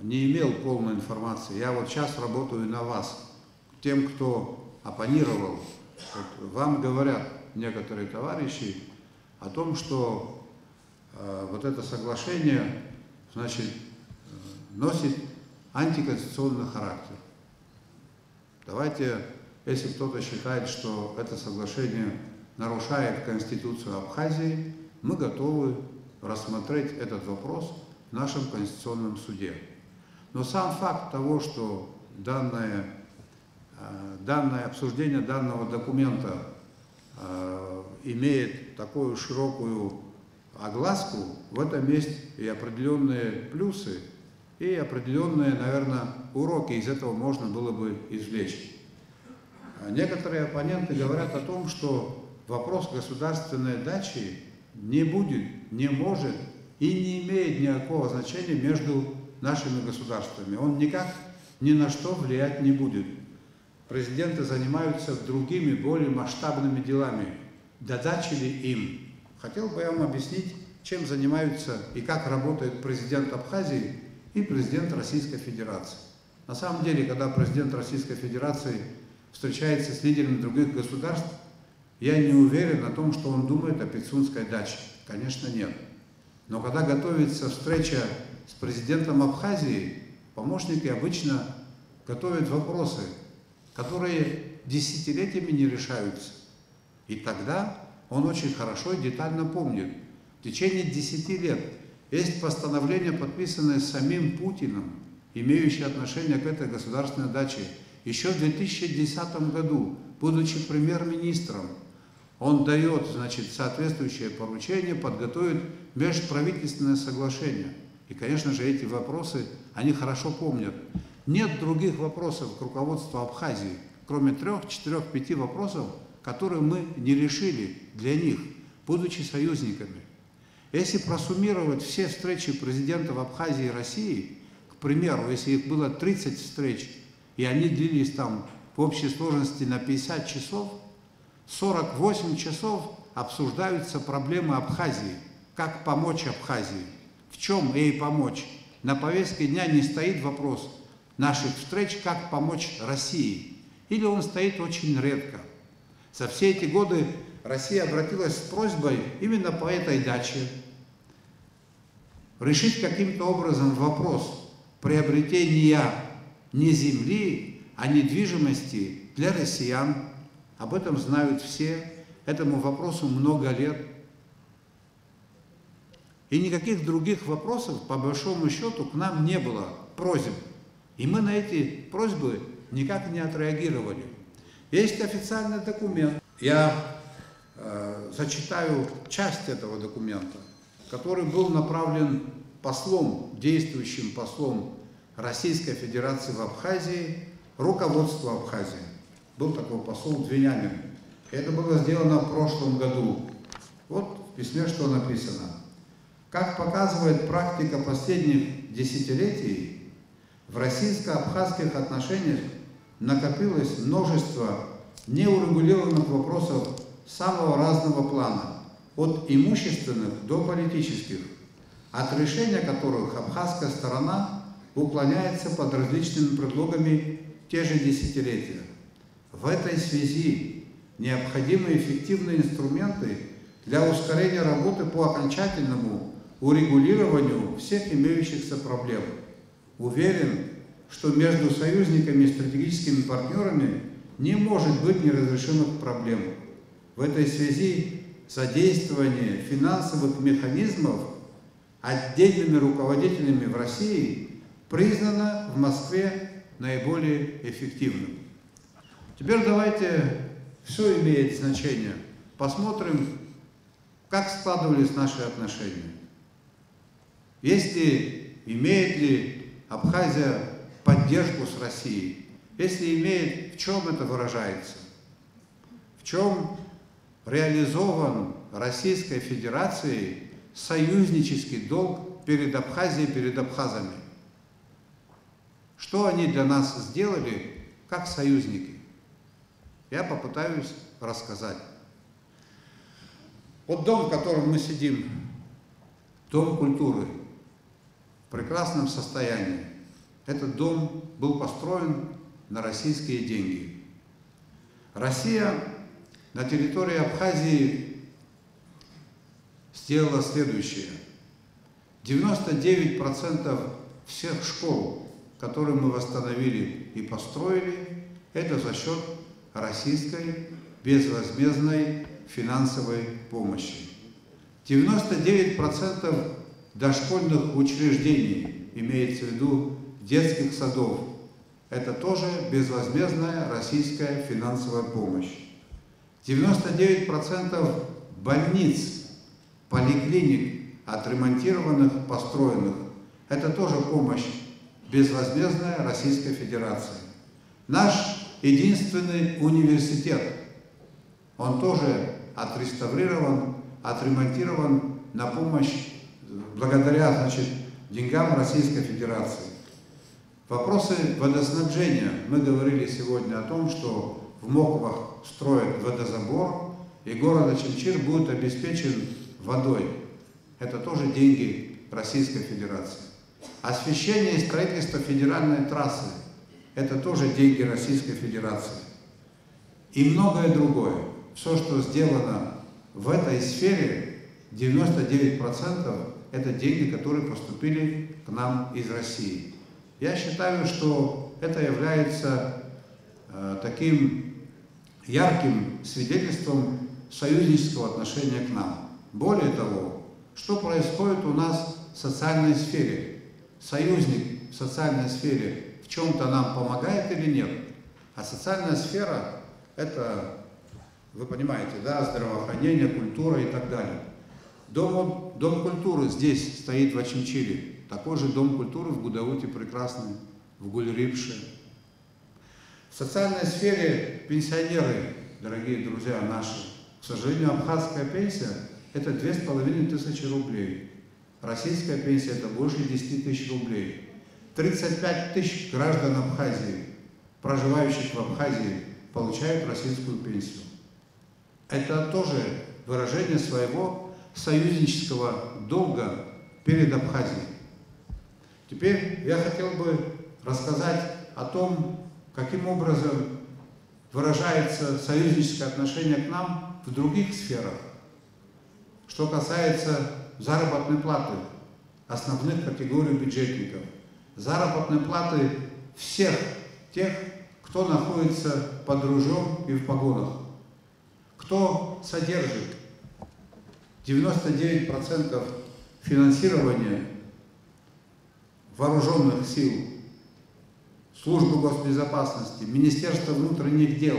не имел полной информации. Я вот сейчас работаю на вас, к тем, кто оппонировал. Вот вам говорят некоторые товарищи о том, что, э, вот это соглашение, значит, э, носит антиконституционный характер. Давайте, если кто-то считает, что это соглашение нарушает Конституцию Абхазии, мы готовы рассмотреть этот вопрос в нашем Конституционном суде. Но сам факт того, что данное, э, данное обсуждение данного документа, э, имеет такую широкую огласку, в этом есть и определённые плюсы, и определённые, наверное, уроки из этого можно было бы извлечь. А некоторые оппоненты говорят о том, что вопрос государственной дачи не будет, не может и не имеет никакого значения между нашими государствами. Он никак ни на что влиять не будет. Президенты занимаются другими, более масштабными делами. До дачи ли им? Хотел бы я вам объяснить, чем занимаются и как работает президент Абхазии и президент Российской Федерации. На самом деле, когда президент Российской Федерации встречается с лидерами других государств, я не уверен о том, что он думает о пицунской даче. Конечно, нет. Но когда готовится встреча с президентом Абхазии, помощники обычно готовят вопросы, которые десятилетиями не решаются. И тогда он очень хорошо и детально помнит. В течение десяти лет есть постановление, подписанное самим Путиным, имеющее отношение к этой государственной даче. Еще в две тысячи десятом году, будучи премьер-министром, он даёт, значит, соответствующее поручение подготовить межправительственное соглашение. И, конечно же, эти вопросы они хорошо помнят. Нет других вопросов к руководству Абхазии, кроме трёх, четырёх, пяти вопросов, которые мы не решили для них, будучи союзниками. Если просуммировать все встречи президентов Абхазии и России, к примеру, если их было тридцать встреч, и они длились там в общей сложности на пятьдесят часов, сорок восемь часов обсуждаются проблемы Абхазии, как помочь Абхазии. В чем ей помочь? На повестке дня не стоит вопрос наших встреч, как помочь России. Или он стоит очень редко. За все эти годы Россия обратилась с просьбой именно по этой даче решить каким-то образом вопрос приобретения не земли, а недвижимости для россиян. Об этом знают все. Этому вопросу много лет. И никаких других вопросов, по большому счету, к нам не было просьб. И мы на эти просьбы никак не отреагировали. Есть официальный документ. Я э, зачитаю часть этого документа, который был направлен послом, действующим послом Российской Федерации в Абхазии, руководству Абхазии. Был такой посол Двинямин. Это было сделано в прошлом году. Вот в письме что написано. Как показывает практика последних десятилетий, в российско-абхазских отношениях накопилось множество неурегулированных вопросов самого разного плана, от имущественных до политических, от решения которых абхазская сторона уклоняется под различными предлогами те же десятилетия. В этой связи необходимы эффективные инструменты для ускорения работы по окончательному урегулированию всех имеющихся проблем. Уверен, что между союзниками и стратегическими партнерами не может быть неразрешимых проблем. В этой связи задействование финансовых механизмов отдельными руководителями в России признано в Москве наиболее эффективным. Теперь давайте, все имеет значение, посмотрим, как складывались наши отношения. Если имеет ли Абхазия поддержку с Россией, если имеет, в чем это выражается? В чем реализован Российской Федерацией союзнический долг перед Абхазией, перед абхазами? Что они для нас сделали как союзники? Я попытаюсь рассказать. Вот дом, в котором мы сидим, дом культуры, в прекрасном состоянии. Этот дом был построен на российские деньги. Россия на территории Абхазии сделала следующее. Девяносто девять процентов всех школ, которые мы восстановили и построили, это за счет российской безвозмездной финансовой помощи. Девяносто девять процентов дошкольных учреждений, имеется в виду детских садов, это тоже безвозмездная российская финансовая помощь. Девяносто девять процентов больниц, поликлиник, отремонтированных, построенных, это тоже помощь безвозмездная Российской Федерации. Наш единственный университет, он тоже отреставрирован, отремонтирован на помощь, благодаря, значит, деньгам Российской Федерации. Вопросы водоснабжения. Мы говорили сегодня о том, что в Моквах строят водозабор, и город Очамчир будет обеспечен водой. Это тоже деньги Российской Федерации. Освещение и строительство федеральной трассы. Это тоже деньги Российской Федерации. И многое другое. Все, что сделано в этой сфере, девяносто девять процентов это деньги, которые поступили к нам из России. Я считаю, что это является э, таким ярким свидетельством союзнического отношения к нам. Более того, что происходит у нас в социальной сфере? Союзник в социальной сфере в чем-то нам помогает или нет? А социальная сфера — это, вы понимаете, да, здравоохранение, культура и так далее. Дом, дом культуры здесь стоит в Очамчире, такой же дом культуры в Гудауте прекрасный, в Гульрипше. В социальной сфере пенсионеры, дорогие друзья наши, к сожалению, абхазская пенсия — это две с половиной тысячи рублей. Российская пенсия — это больше десяти тысяч рублей. Тридцать пять тысяч граждан Абхазии, проживающих в Абхазии, получают российскую пенсию. Это тоже выражение своего союзнического долга перед Абхазией. Теперь я хотел бы рассказать о том, каким образом выражается союзническое отношение к нам в других сферах. Что касается заработной платы основных категорий бюджетников, заработной платы всех тех, кто находится под ружьем и в погонах, кто содержит девяносто девять процентов финансирования вооружённых сил, службы госбезопасности, Министерства внутренних дел,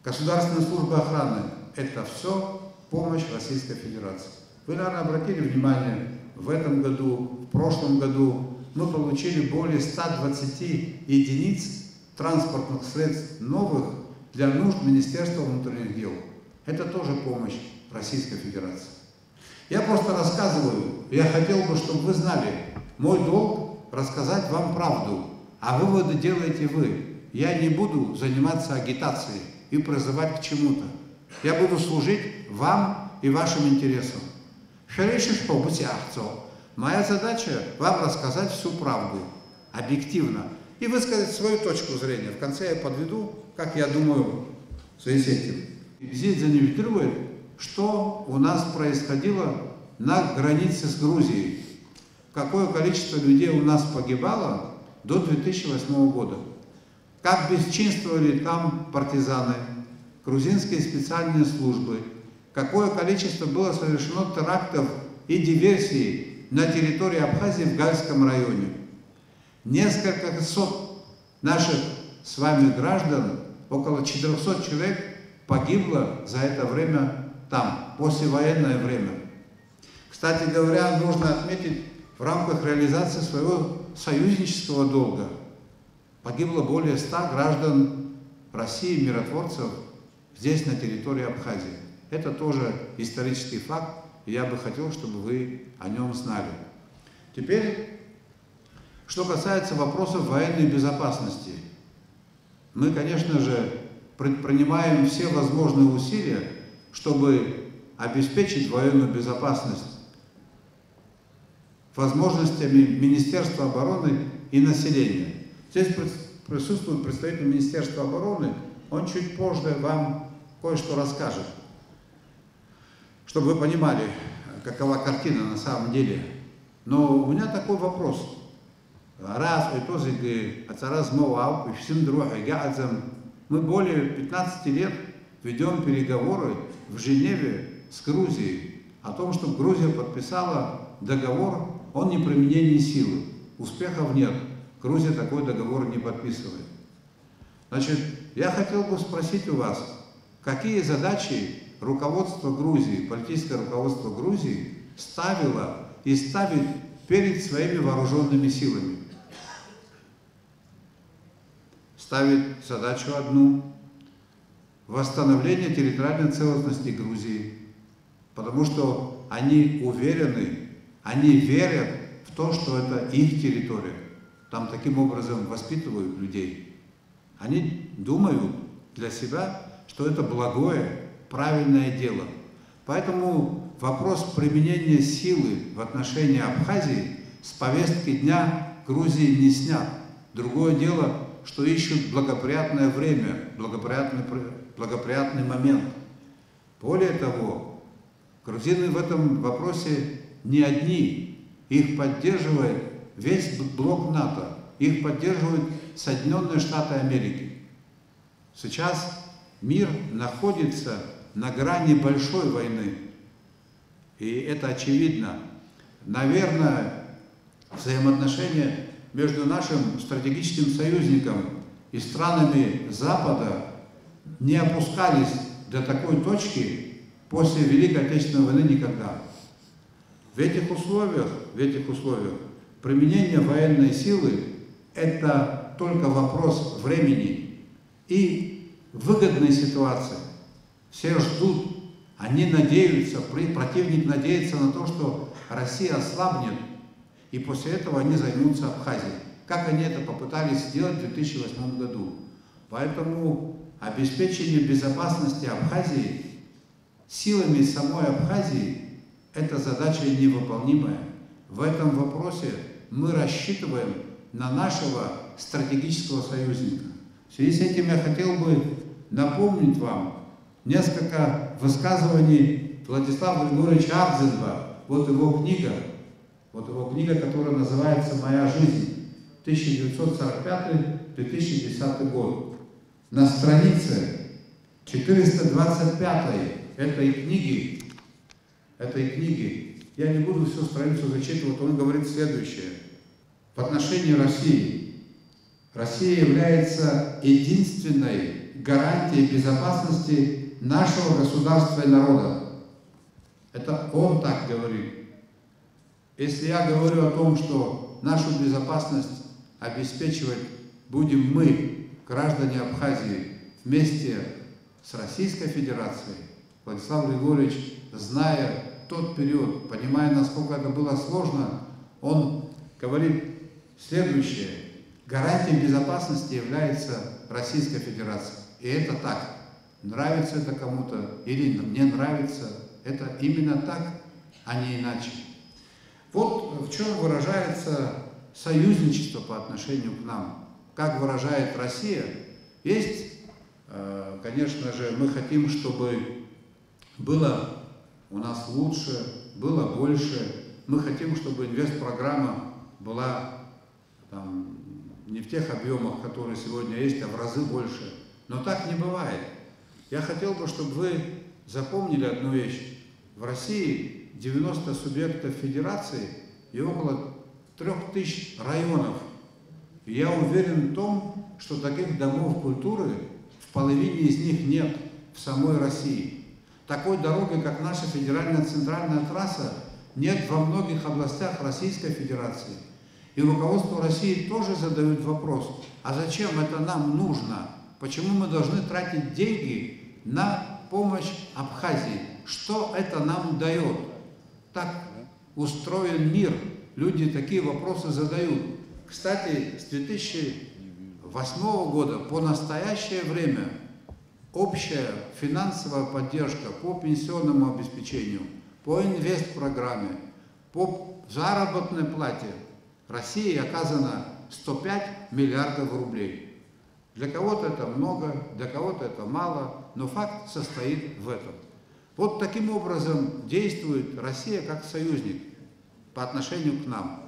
Государственной службы охраны. Это всё помощь Российской Федерации. Вы, наверное, обратили внимание, в этом году, в прошлом году мы получили более ста двадцати единиц транспортных средств новых для нужд Министерства внутренних дел. Это тоже помощь Российской Федерации. Я просто рассказываю, я хотел бы, чтобы вы знали, мой долг — рассказать вам правду, а выводы делаете вы. Я не буду заниматься агитацией и призывать к чему-то. Я буду служить вам и вашим интересам. Шәара ишышәҳәо убас иаахҵо. Моя задача — вам рассказать всю правду, объективно, и высказать свою точку зрения. В конце я подведу, как я думаю в связи с этим. Ибзиаӡаны ижәдыруеит, что у нас происходило на границе с Грузией, какое количество людей у нас погибало до две тысячи восьмого года, как бесчинствовали там партизаны, грузинские специальные службы, какое количество было совершено терактов и диверсий на территории Абхазии в Гальском районе. Несколько сот наших с вами граждан, около четырёхсот человек, погибло за это время там, послевоенное время. Кстати говоря, нужно отметить, в рамках реализации своего союзнического долга погибло более ста граждан России, миротворцев, здесь, на территории Абхазии. Это тоже исторический факт, и я бы хотел, чтобы вы о нём знали. Теперь, что касается вопросов военной безопасности, мы, конечно же, предпринимаем все возможные усилия, чтобы обеспечить военную безопасность возможностями Министерства обороны и населения. Здесь прис-, присутствует представитель Министерства обороны, он чуть позже вам кое-что расскажет, чтобы вы понимали, какова картина на самом деле. Но у меня такой вопрос. Ара ацәаҳәатәы зегьы аҵара змоу ауп, ишәзымдыруа ҳәа егьаҟаӡам. Мы более пятнадцати лет ведём переговоры в Женеве с Грузией о том, чтобы Грузия подписала договор о неприменении силы. Успехов нет. Грузия такой договор не подписывает. Значит, я хотел бы спросить у вас, какие задачи руководство Грузии, политическое руководство Грузии ставило и ставит перед своими вооружёнными силами? Ставит задачу одну — восстановление территориальной целостности Грузии, потому что они уверены, они верят в то, что это их территория. Там таким образом воспитывают людей. Они думают для себя, что это благое, правильное дело. Поэтому вопрос применения силы в отношении Абхазии с повестки дня Грузии не снят. Другое дело, что ищут благоприятное время, благоприятный пр-, благоприятный момент. Более того, грузины в этом вопросе не одни. Их поддерживает весь б-, блок НАТО, их поддерживают Соединённые Штаты Америки. Сейчас мир находится на грани большой войны. И это очевидно. Наверное, взаимоотношения между нашим стратегическим союзником и странами Запада не опускались до такой точки после Великой Отечественной войны никогда. В этих условиях, в этих условиях применение военной силы — это только вопрос времени и выгодной ситуации. Все ждут, они надеются, при-, противник надеется на то, что Россия ослабнет, и после этого они займутся Абхазией, как они это попытались сделать в две тысячи восьмом году. Поэтому обеспечение безопасности Абхазии силами самой Абхазии — Эта задача невыполнимая. В этом вопросе мы рассчитываем на нашего стратегического союзника. В связи с этим я хотел бы напомнить вам несколько высказываний Владислава Григорьевича Ардзинба. Вот его книга, вот его книга, которая называется «Моя жизнь, тысяча девятьсот сорок пятый — две тысячи десятый год». На странице четыреста двадцать пятой этой книги, этой книги, я не буду всю страницу зачитывать, он говорит следующее. В отношении России. Россия является единственной гарантией безопасности нашего государства и народа. Это он так говорит. Если я говорю о том, что нашу безопасность обеспечивать будем мы, граждане Абхазии, вместе с Российской Федерацией, Владислав Григорьевич, зная тот период, понимая, насколько это было сложно, он говорит следующее: «Гарантией безопасности является Российская Федерация». И это так. Нравится это кому-то или не нравится, это именно так, а не иначе. Вот в чем выражается союзничество по отношению к нам. Как выражает Россия, есть, э, конечно же, мы хотим, чтобы было у нас лучше, было больше. Мы хотим, чтобы инвестпрограмма была там не в тех объемах, которые сегодня есть, а в разы больше. Но так не бывает. Я хотел бы, чтобы вы запомнили одну вещь. В России девяносто субъектов федерации и около трёх тысяч районов. И я уверен в том, что таких домов культуры в половине из них нет в самой России. Такой дороги, как наша федеральная центральная трасса, нет во многих областях Российской Федерации. И руководство России тоже задают вопрос: а зачем это нам нужно? Почему мы должны тратить деньги на помощь Абхазии? Что это нам даёт? Так устроен мир. Люди такие вопросы задают. Кстати, с две тысячи восьмого года по настоящее время общая финансовая поддержка по пенсионному обеспечению, по инвестпрограмме, по заработной плате России оказана сто пять миллиардов рублей. Для кого-то это много, для кого-то это мало, но факт состоит в этом. Вот таким образом действует Россия как союзник по отношению к нам.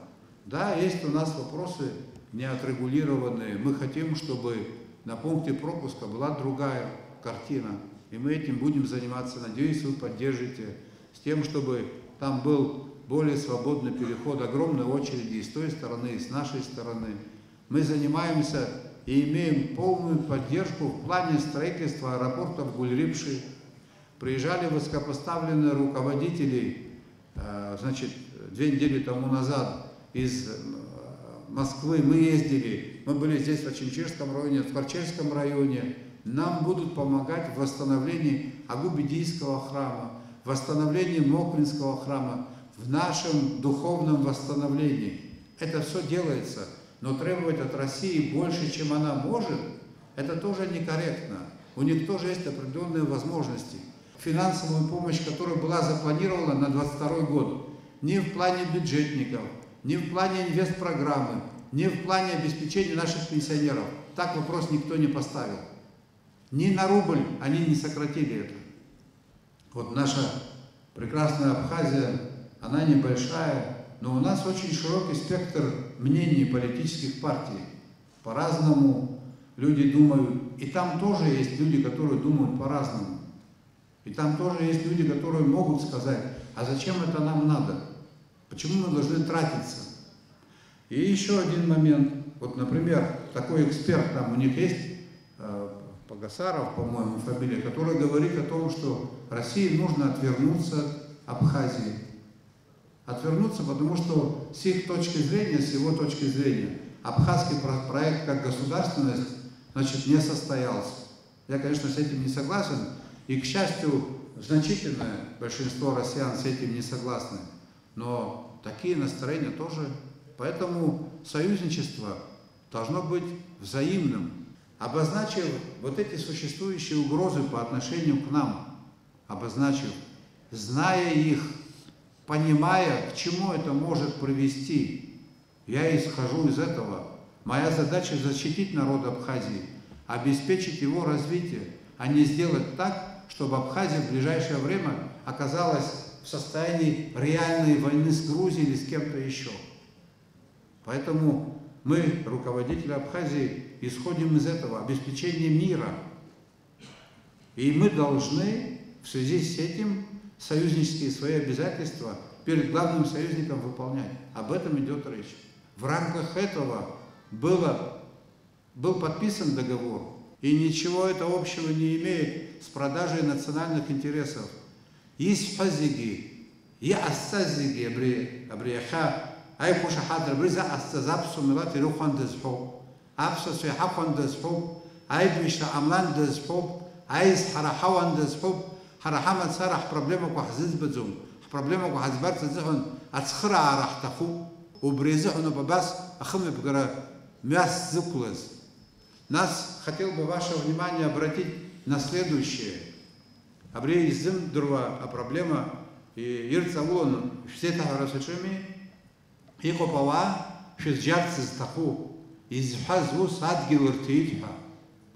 Да, есть у нас вопросы неотрегулированные. Мы хотим, чтобы на пункте пропуска была другая картина. И мы этим будем заниматься. Надеюсь, вы поддержите. С тем, чтобы там был более свободный переход. Огромные очереди и с той стороны, и с нашей стороны. Мы занимаемся и имеем полную поддержку в плане строительства аэропорта в Гульрипши. Приезжали высокопоставленные руководители, э, значит, две недели тому назад из, э, Москвы. Мы ездили, мы были здесь, в Ачинчирском районе, в Карчерском районе. Нам будут помогать в восстановлении Агубидийского храма, в восстановлении Мокринского храма, в нашем духовном восстановлении. Это всё делается, но требовать от России больше, чем она может, это тоже некорректно. У них тоже есть определённые возможности. Финансовую помощь, которая была запланирована на двадцать второй год, ни в плане бюджетников, ни в плане инвестпрограммы, ни в плане обеспечения наших пенсионеров, так вопрос никто не поставил. Ни на рубль они не сократили это. Вот наша прекрасная Абхазия, она небольшая, но у нас очень широкий спектр мнений политических партий. По-разному люди думают. И там тоже есть люди, которые думают по-разному. И там тоже есть люди, которые могут сказать: а зачем это нам надо? Почему мы должны тратиться? И ещё один момент. Вот, например, такой эксперт там у них есть, э, Погосаров, по-моему, фамилия, который говорит о том, что России нужно отвернуться от Абхазии. Отвернуться, потому что с их точки зрения, с его точки зрения, абхазский про-, проект как государственность, значит, не состоялся. Я, конечно, с этим не согласен, и, к счастью, значительное большинство россиян с этим не согласны. Но такие настроения тоже. Поэтому союзничество должно быть взаимным. Обозначив вот эти существующие угрозы по отношению к нам, обозначив, зная их, понимая, к чему это может привести. Я исхожу из этого. Моя задача — защитить народ Абхазии, обеспечить его развитие, а не сделать так, чтобы Абхазия в ближайшее время оказалась в состоянии реальной войны с Грузией или с кем-то еще. Поэтому мы, руководители Абхазии, исходим из этого обеспечения мира. И мы должны в связи с этим союзнические свои обязательства перед главным союзником выполнять. Об этом идет речь. В рамках этого было, был подписан договор, и ничего это общего не имеет с продажей национальных интересов. Исҳәаз зегьы, иҟасҵаз зегьы абри, абри иахьа аиқәшаҳаҭра абри заҟасҵаз аԥсуа милаҭ ирыхәандаз ҳәоуп. Аԥсуацәа иҳахәандаз ҳәоуп, аибашьра ҟамландаз ҳәоуп, аизҳара ҳауандаз ҳәоуп, ҳара ҳамацара ҳпроблемақәа ҳзыӡбаӡом, ҳпроблемақәа ҳаӡбарц азыҳәан ацхыраара ҳҭахуп. Убри азыҳәаноуп абас ахымҩаԥгара мҩас зықәлаз. Нас хотел бы ваше внимание обратить на следующее. Абри изымдыруа апроблема, и-, ирҵауланы шәзеиҭаҳәара саҿыми. Иҟоуп ауаа шәызџьарц зҭаху, изҳәаз ус адгьыл рҭеит ҳәа.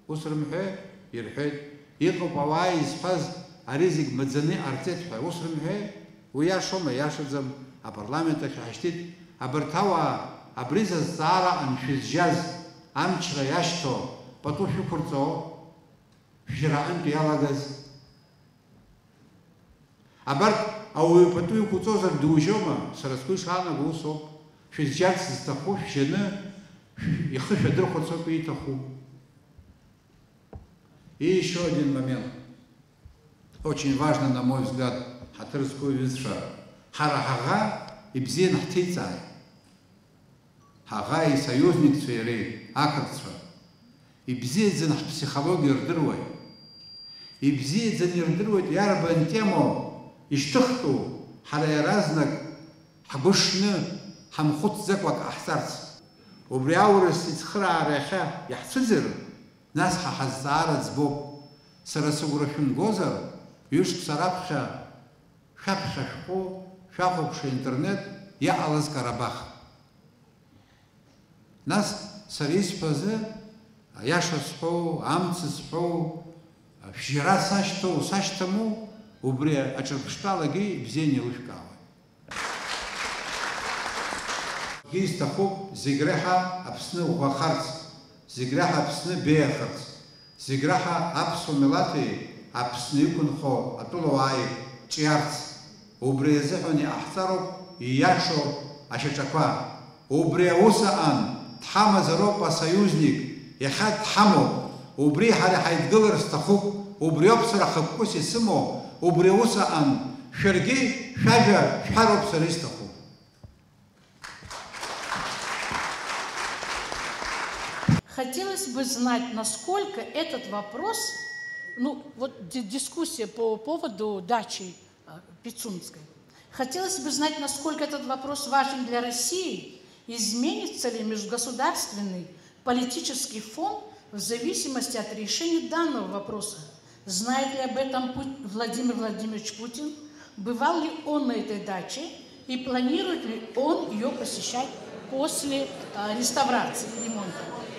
Ус рымҳәеи? Ирҳәеит. Иҟоуп ауаа изҳәаз ари зегь маӡаны иҟарҵеит ҳәа. Ус рымҳәеи? Уи иашоума, иашаӡам, апарламент ахь иҳашьҭит. Абарҭ ауаа абри зазҵаара аншәызжьаз, амчра иашьҭоу, пату шәықәырҵо, шәжьара аҟынтә иалагаз. Абарҭ ауаҩы пату иқәуҵозар дужьома? Сара сгәы ишаанаго усоуп. Шәызџьарц зҭаху шәжьаны, шә-, ихы шәадырхәац ауп ииҭаху. И ещё один момент. Очень важно, на мой взгляд, ҳаҭыр зқәу ҩызцәа. Ҳара ҳаӷа ибзианы ҳҭеиҵааит. Ҳаӷа исоюзникцәа иареи, ақырҭцәа. Ибзиаӡаны ҳԥсихологиа рдыруеит. Ибзиаӡаны ирдыруеит иарбан темоу ишьҭыхтәу, ҳара иаразнак ҳгәы шны, ҳамхәыцӡакәа ак ҟаҳҵарц. Убри аурыс ицхыраара иахьа иаҳцәыӡыр, нас ҳа ҳазҵаара ӡбоуп. Сара сыгәра шәымгозар, ҩышықәса раԥхьа шәаԥхьа шәҟәы шәахәаԥши, интернет, иҟалаз Карабах. Нас сара исҳәо азы, аиаша сҳәоу, амц сҳәоу, шәжьара сашьҭоу, сашьҭаму, убри аҿырԥштәалагьы ибзианы еилышәкаауеит. Акгьы исҭахуп, зегь реиҳа Аԥсны ӷәӷәахарц, зегь реиҳа Аԥсны беиахарц, зегь реиҳа аԥсуа милаҭи Аԥсны иқәынхо атәылауааи ҿиарц, убри азыҳәан иҟаҳҵароуп ииашоу ашьаҿақәа. Убри аус аҟан дҳамазароуп асоюзник, иахьа дҳамоуп, убри ҳара ҳаидгылар сҭахуп, убриоуп сара хықәкыс исымоу, убри аус аҟан шәаргьы шәажәа шәҳәароуп сара исҭаху. Хотелось бы знать, насколько этот вопрос, ну, вот ди- дискуссия по поводу дачи а, Пицунской. Хотелось бы знать, насколько этот вопрос важен для России, изменится ли межгосударственный политический фон в зависимости от решения данного вопроса. Знает ли об этом Пу- Владимир Владимирович Путин? Бывал ли он на этой даче? И планирует ли он ее посещать после а, реставрации, ремонта?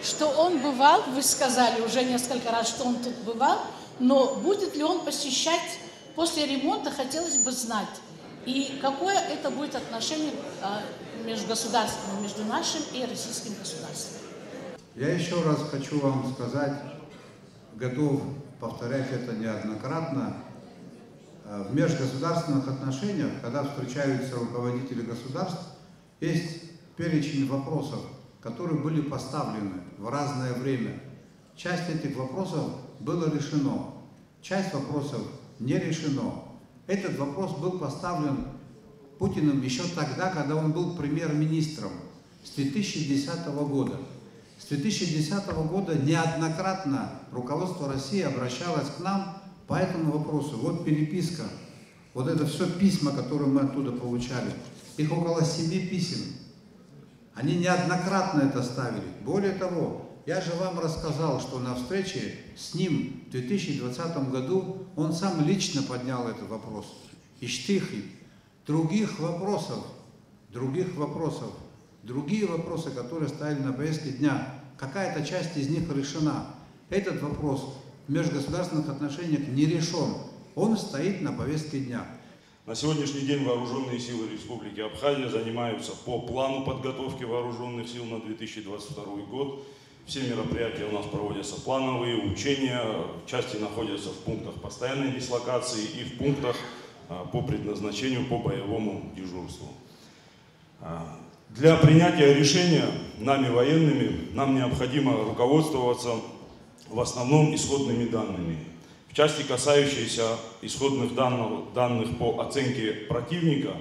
Что он бывал, вы сказали уже несколько раз, что он тут бывал, но будет ли он посещать после ремонта, хотелось бы знать, и какое это будет отношение а, межгосударственное между нашим и российским государством? Я еще раз хочу вам сказать, готов повторять это неоднократно, э, в межгосударственных отношениях, когда встречаются руководители государств, есть перечень вопросов, которые были поставлены в разное время. Часть этих вопросов было решено, часть вопросов не решено. Этот вопрос был поставлен Путиным еще тогда, когда он был премьер-министром, с две тысячи десятого года. С две тысячи десятого года неоднократно руководство России обращалось к нам по этому вопросу. Вот переписка, вот это все письма, которые мы оттуда получали. Их около семи писем. Они неоднократно это ставили. Более того, я же вам рассказал, что на встрече с ним в две тысячи двадцатом году он сам лично поднял этот вопрос. Иштихи. Других вопросов, других вопросов, другие вопросы, которые стояли на повестке дня, какая-то часть из них решена. Этот вопрос в межгосударственных отношениях не решен. Он стоит на повестке дня. На сегодняшний день вооруженные силы Республики Абхазия занимаются по плану подготовки вооруженных сил на две тысячи двадцать второй год. Все мероприятия у нас проводятся плановые, учения, части находятся в пунктах постоянной дислокации и в пунктах а, по предназначению по боевому дежурству. А, Для принятия решения нами, военными, нам необходимо руководствоваться в основном исходными данными. В части, касающейся исходных данных, данных по оценке противника,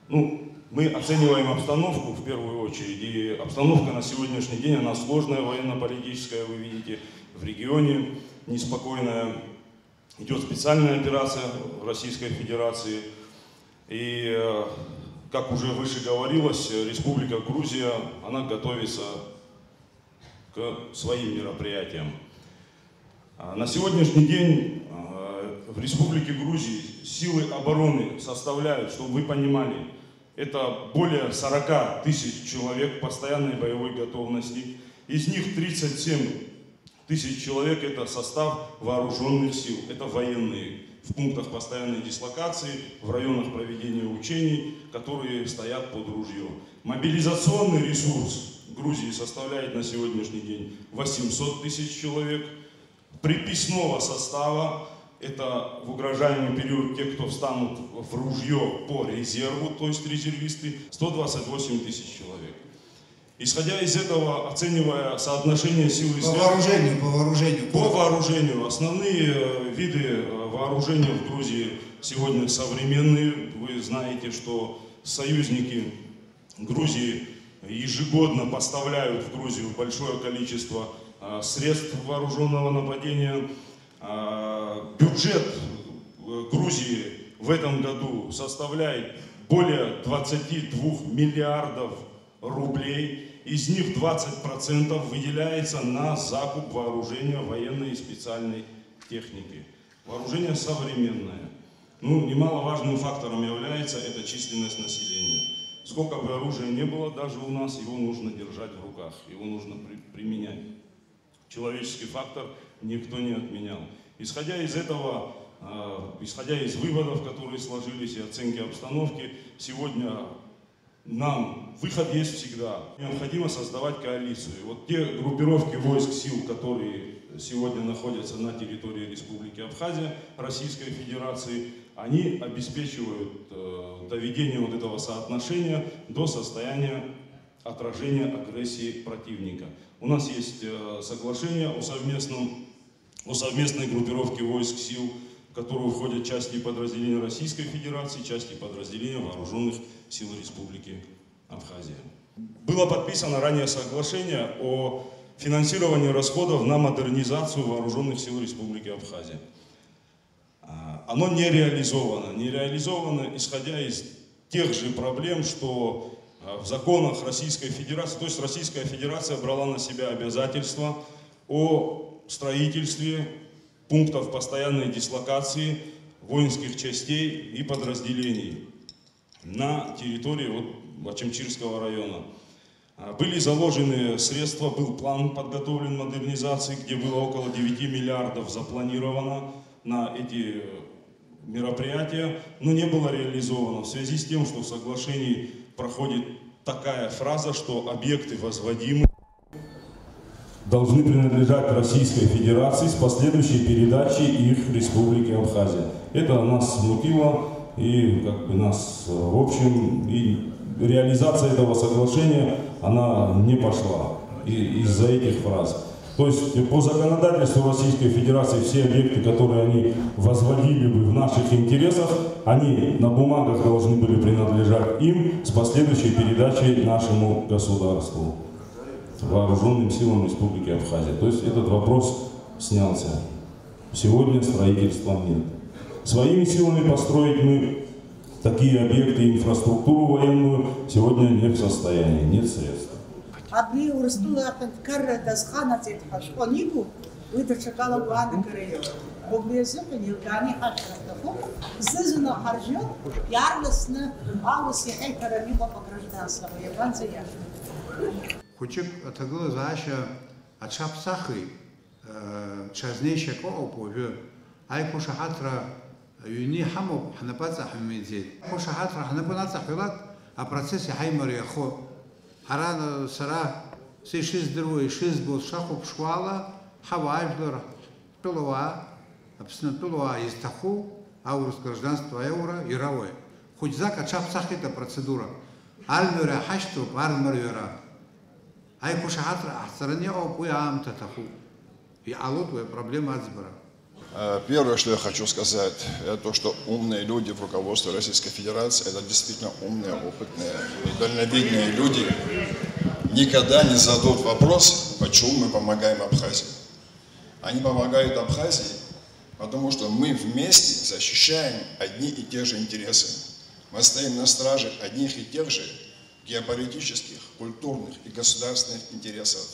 ну, мы оцениваем обстановку в первую очередь, и обстановка на сегодняшний день, она сложная, военно-политическая, вы видите, в регионе неспокойная. Идет специальная операция Российской Федерации. И, э, как уже выше говорилось, Республика Грузия, она готовится к своим мероприятиям. А на сегодняшний день, э, в Республике Грузии силы обороны составляют, чтобы вы понимали, это более сорока тысяч человек постоянной боевой готовности. Из них тридцать семь тысяч человек — это состав вооруженных сил, это военные в пунктах постоянной дислокации, в районах проведения учений, которые стоят под ружье. Мобилизационный ресурс Грузии составляет на сегодняшний день восемьсот тысяч человек. Приписного состава — это в угрожаемый период те, кто встанут в ружье по резерву, то есть резервисты, сто двадцать восемь тысяч человек. Исходя из этого, оценивая соотношение сил и средств... По вооружению, по вооружению. По вооружению. Основные э, виды э, вооружения в Грузии сегодня современные. Вы знаете, что союзники Грузии ежегодно поставляют в Грузию большое количество э, средств вооруженного нападения. Э, Бюджет э, Грузии в этом году составляет более двадцати двух миллиардов рублей, из них двадцать процентов выделяется на закуп вооружения, военной и специальной техники. Вооружение современное. Ну, немаловажным фактором является это численность населения. Сколько бы оружия не было, даже у нас его нужно держать в руках, его нужно при- применять. Человеческий фактор никто не отменял. Исходя из этого, э, исходя из выводов, которые сложились, и оценки обстановки, сегодня нам выход есть всегда. Необходимо создавать коалицию. И вот те группировки войск, сил, которые сегодня находятся на территории Республики Абхазия, Российской Федерации, они обеспечивают э, доведение вот этого соотношения до состояния отражения агрессии противника. У нас есть э, соглашение о совместном о совместной группировке войск сил, в которую входят части и подразделения Российской Федерации, части и подразделения вооруженных сил Республики Абхазия. Было подписано ранее соглашение о финансировании расходов на модернизацию вооруженных сил Республики Абхазия. А, Оно не реализовано. Не реализовано, исходя из тех же проблем, что а, в законах Российской Федерации, то есть Российская Федерация брала на себя обязательства о строительстве пунктов постоянной дислокации воинских частей и подразделений на территории вот, Ачамчирского района. А, Были заложены средства, был план подготовлен модернизации, где было около девяти миллиардов запланировано на эти мероприятия, но не было реализовано в связи с тем, что в соглашении проходит такая фраза, что объекты возводимы должны принадлежать Российской Федерации с последующей передачей их Республике Абхазия. Это нас смутило и как бы нас, э, в общем, и реализация этого соглашения, она не пошла и- из-за этих фраз. То есть по законодательству Российской Федерации все объекты, которые они возводили бы в наших интересах, они на бумагах должны были принадлежать им с последующей передачей нашему государству, вооруженным силам Республики Абхазия. То есть этот вопрос снялся. Сегодня строительства нет. Своими силами построить мы такие объекты и инфраструктуру военную сегодня не в состоянии, нет средств. Абри Урыстәыла аҳәынҭқарра дазханаҵеит ҳәа ашәҟәы анику, Уи даҽакала агәаанагара иоуп. Убри азыҳәан еилкааны иҳашәҳәар аҭахуп, зны-зынла ҳаржьоит, иаарласны аурыс иаҳәа иҳәараны иҟоуп агражданство, иабанӡа иашоу? Хәыҷык аҭагылазаашьа аҽаԥсахит, ҽазнеишьак ыҟоуп уажәы. Аиқәышаҳаҭра ҩны иҳамоуп, ҳнапы аҵаҳәа имиӡеит. Аиқәышаҳаҭра ҳнапы анаҵаҳәалак, апроцесс иаҳа имариахоит. Ҳара, сара, са ишыздыруа, ишызбо, сшахәаԥшуала, ҳауаажәлар, ҳтәылауаа, Аԥсны атәылауаа изҭаху аурыс гражданство аиаура ирауеит. Хәыҷӡак аҽаԥсахит апроцедура. Армиара иҳашьҭоуп, армарҩара. Аиқәышаҳаҭра ҟаҳҵараны иҟоуп, уи аамҭа аҭахуп. Иҟалоит уи апроблема аӡбара. Э, первое, что я хочу сказать, это то, что умные люди в руководстве Российской Федерации, это действительно умные, опытные и дальновидные люди, никогда не зададут вопрос, почему мы помогаем Абхазии. Они помогают Абхазии, потому что мы вместе защищаем одни и те же интересы. Мы стоим на страже одних и тех же геополитических, культурных и государственных интересов.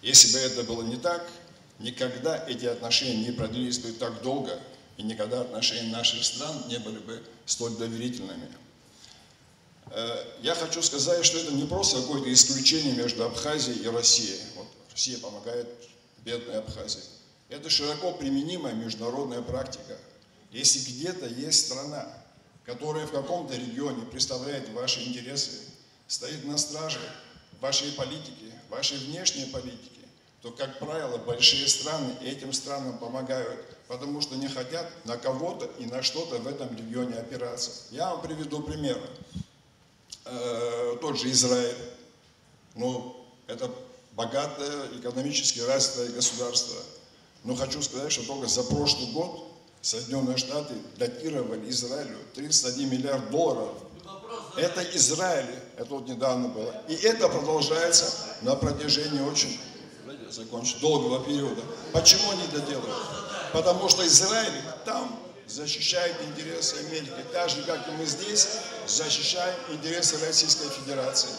Если бы это было не так, никогда эти отношения не продлились бы так долго, и никогда отношения наших стран не были бы столь доверительными. Э, я хочу сказать, что это не просто какое-то исключение между Абхазией и Россией. Вот Россия помогает бедной Абхазии. Это широко применимая международная практика. Если где-то есть страна, которая в каком-то регионе представляет ваши интересы, стоит на страже вашей политики, вашей внешней политики, то, как правило, большие страны этим странам помогают, потому что не хотят на кого-то и на что-то в этом регионе опираться. Я вам приведу пример. Э, тот же Израиль. Ну, это богатое, экономически развитое государство. Но хочу сказать, что только за прошлый год Соединённые Штаты датировали Израилю тридцать один миллиард долларов. Это Израиль, это вот недавно было. И это продолжается на протяжении очень, закончу, долгого периода. Почему они это делают? Потому что Израиль там защищает интересы Америки, так же, как и мы здесь защищаем интересы Российской Федерации.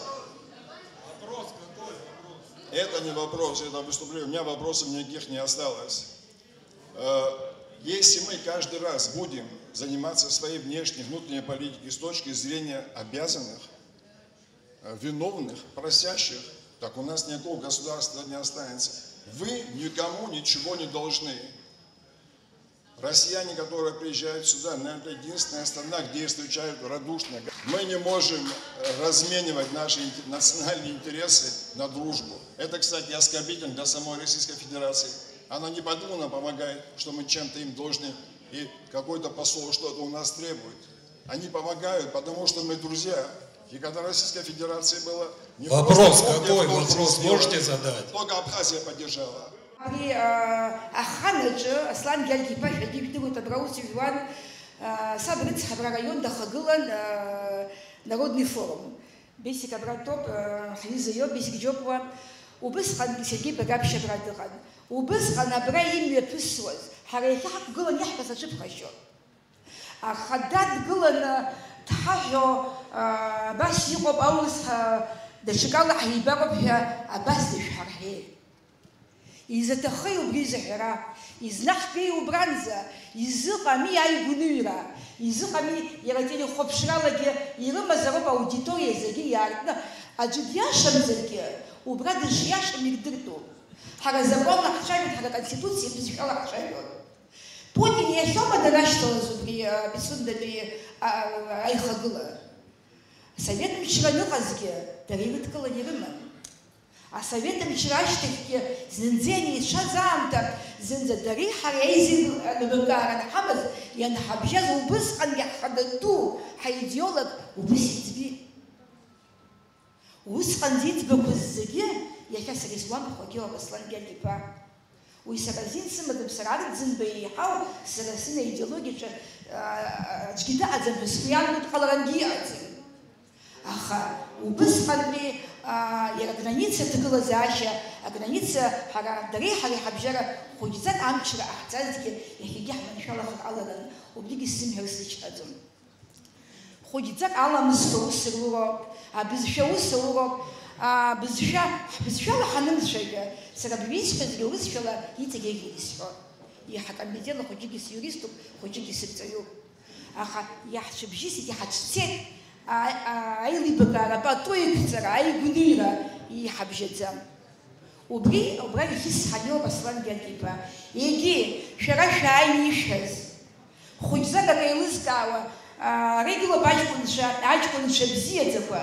Это не вопрос, это выступление. У меня вопросов никаких не осталось. Э, если мы каждый раз будем заниматься своей внешней, внутренней политикой с точки зрения обязанных, э, виновных, просящих, так у нас никакого государства не останется. Вы никому ничего не должны. Россияне, которые приезжают сюда, наверное, единственная страна, где их встречают радушно. Мы не можем, э, разменивать наши инте-, национальные интересы на дружбу. Это, кстати, оскорбительно для самой Российской Федерации. Она не подумала, помогает, что мы чем-то им должны, и какой-то посол что-то у нас требует. Они помогают, потому что мы друзья. И когда Российская Федерация была, не просто Вопрос помнят, какой? Вопрос можете задать? Только Абхазия поддержала. Абри, а, ахан аҿы Аслан Гьаргь-иԥа шәаргьы ижәдыруеит, абра аус зуан, а, саб рыцҳа абра араион дахагылан, а, Народный форум. Бесик абра дтәоуп, а, ҳҩыза иоуп, Бесик Џьопуа. Убысҟангьы Сергеи Багаԥшь абра дыҟан. Убысҟан абра имҩаԥысуаз, ҳара иахьа ҳақәгылан иаҳҳәаз ацәыԥхашьон. Аха дадгыланы дҳаҳәо, а, абас иҟоуп, аурыс ҳа-, даҽакала ҳаибароуп ҳәа абас дышәҳарҳәеит. Изаҭаххеи убри заҳәара? Изнаҳгеи убранӡа? Изыҟами аигәныҩра? Изыҟами иара телехәаԥшралагьы ирымазароуп аудиториа зегьы иаартны, аӡәы диашамзаргьы, убра дышиашам ирдыртәуп. Ҳара азакәанла ҳцәажәоит, ҳара аконституциа бызшәала ҳцәажәоит. Путин иахьоума данашьҭалаз убри, а, Пицундатәи, а, аихагыла? Асовет мчра аныҟазгьы дара ирыдкыланы ирыман. Асовет мчра ашьҭахьгьы зынӡа ианеицәаз аамҭа, зынӡа дареи ҳареи аизеилкаара анҳамаз, ианҳабжьаз убысҟангьы ҳхада ду, ҳаидеолог убыс иӡбеит. Усҟан иӡбақәаз зегьы иахьа сара исгәамԥхо акгьы ыҟам, Аслан Гьаргь-иԥа. Уи сара азин сымаӡам, сара арӡынба еиҳау сара сынаидеологиаҿы, аа, аӡәгьы дыҟаӡам ҳәа сгәы иаанагоит, дҟаларангьы иҟаӡам. Аха убысҟантәи, аа, иара аграница аҭагылазаашьа, аграница ҳара, дареи ҳареи ҳабжьара хәыҷӡак амчра ҟаҳҵазҭгьы, иахьагьы ҳманшәалахар ҟаларын, убригьы сзымҳәар сзычҳаӡом. Хәыҷӡак аламыс аус руроуп, абызшәа аус ауроуп, Абызшәа, ҳбызшәала ҳанымцәажәа, сара абри исҳәазгьы урысшәала иҵегь еиӷьын исҳәон. Иаҳа акомитет ахәыҷгьы сиуриступ, хәыҷгьы сырҵаҩуп. Аха иаҳцәыбжьысит, иҳацәцеит а-, а-, аилибакаара, апату еиқәҵара, аигәныҩра еиҳабжьаӡам. Убри, убра ихьысҳан иоуп Аслан Гьаргь-иԥа. Егьи, шәара шәааины ишәҳәаз. Хәыҷӡак акы еилызкаауа, аа, ара игылоуп аҷкәынцәа, аҷкәынцәа бзиаӡақәа,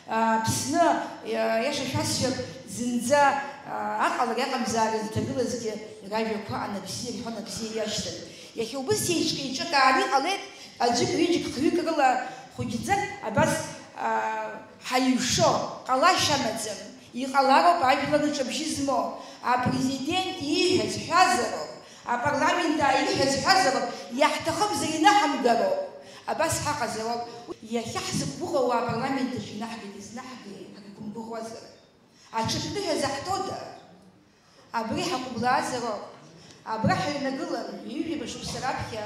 аа, Аԥсны, иа-, иаша шәасҳәап, зынӡа, аа, аҟалара иҟамзаара зҭагылазгьы ражәақәа анабзиа ирҳәон, абзиа иашьҭан. Иахьа убыс еиҿкы-еиҿкааны иҟалеит, аӡәык-ҩыџьак хҩык рыла хәыҷӡак абас, аа, ҳаиҩшо, ҟалашьа амаӡам. Иҟалароуп ажәлар рҿы абжьы змоу. Апрезидент ииҳәаз ҳәазароуп, апарламентаа ииҳәаз ҳәазароуп, иаҳҭахымзар инаҳамгароуп. Абас ҳаҟазароуп. Иахьа ҳзықәгәыӷуа ауаа апарламент аҿы инаҳгеит, изнаҳгеи, ҳара иқәымгәыӷуазар? Аҽыԥныҳәа заҳҭода? Абри ҳақәыблаазароуп. Абра ҳаҩнагылан, ҩажәа шықәса раԥхьа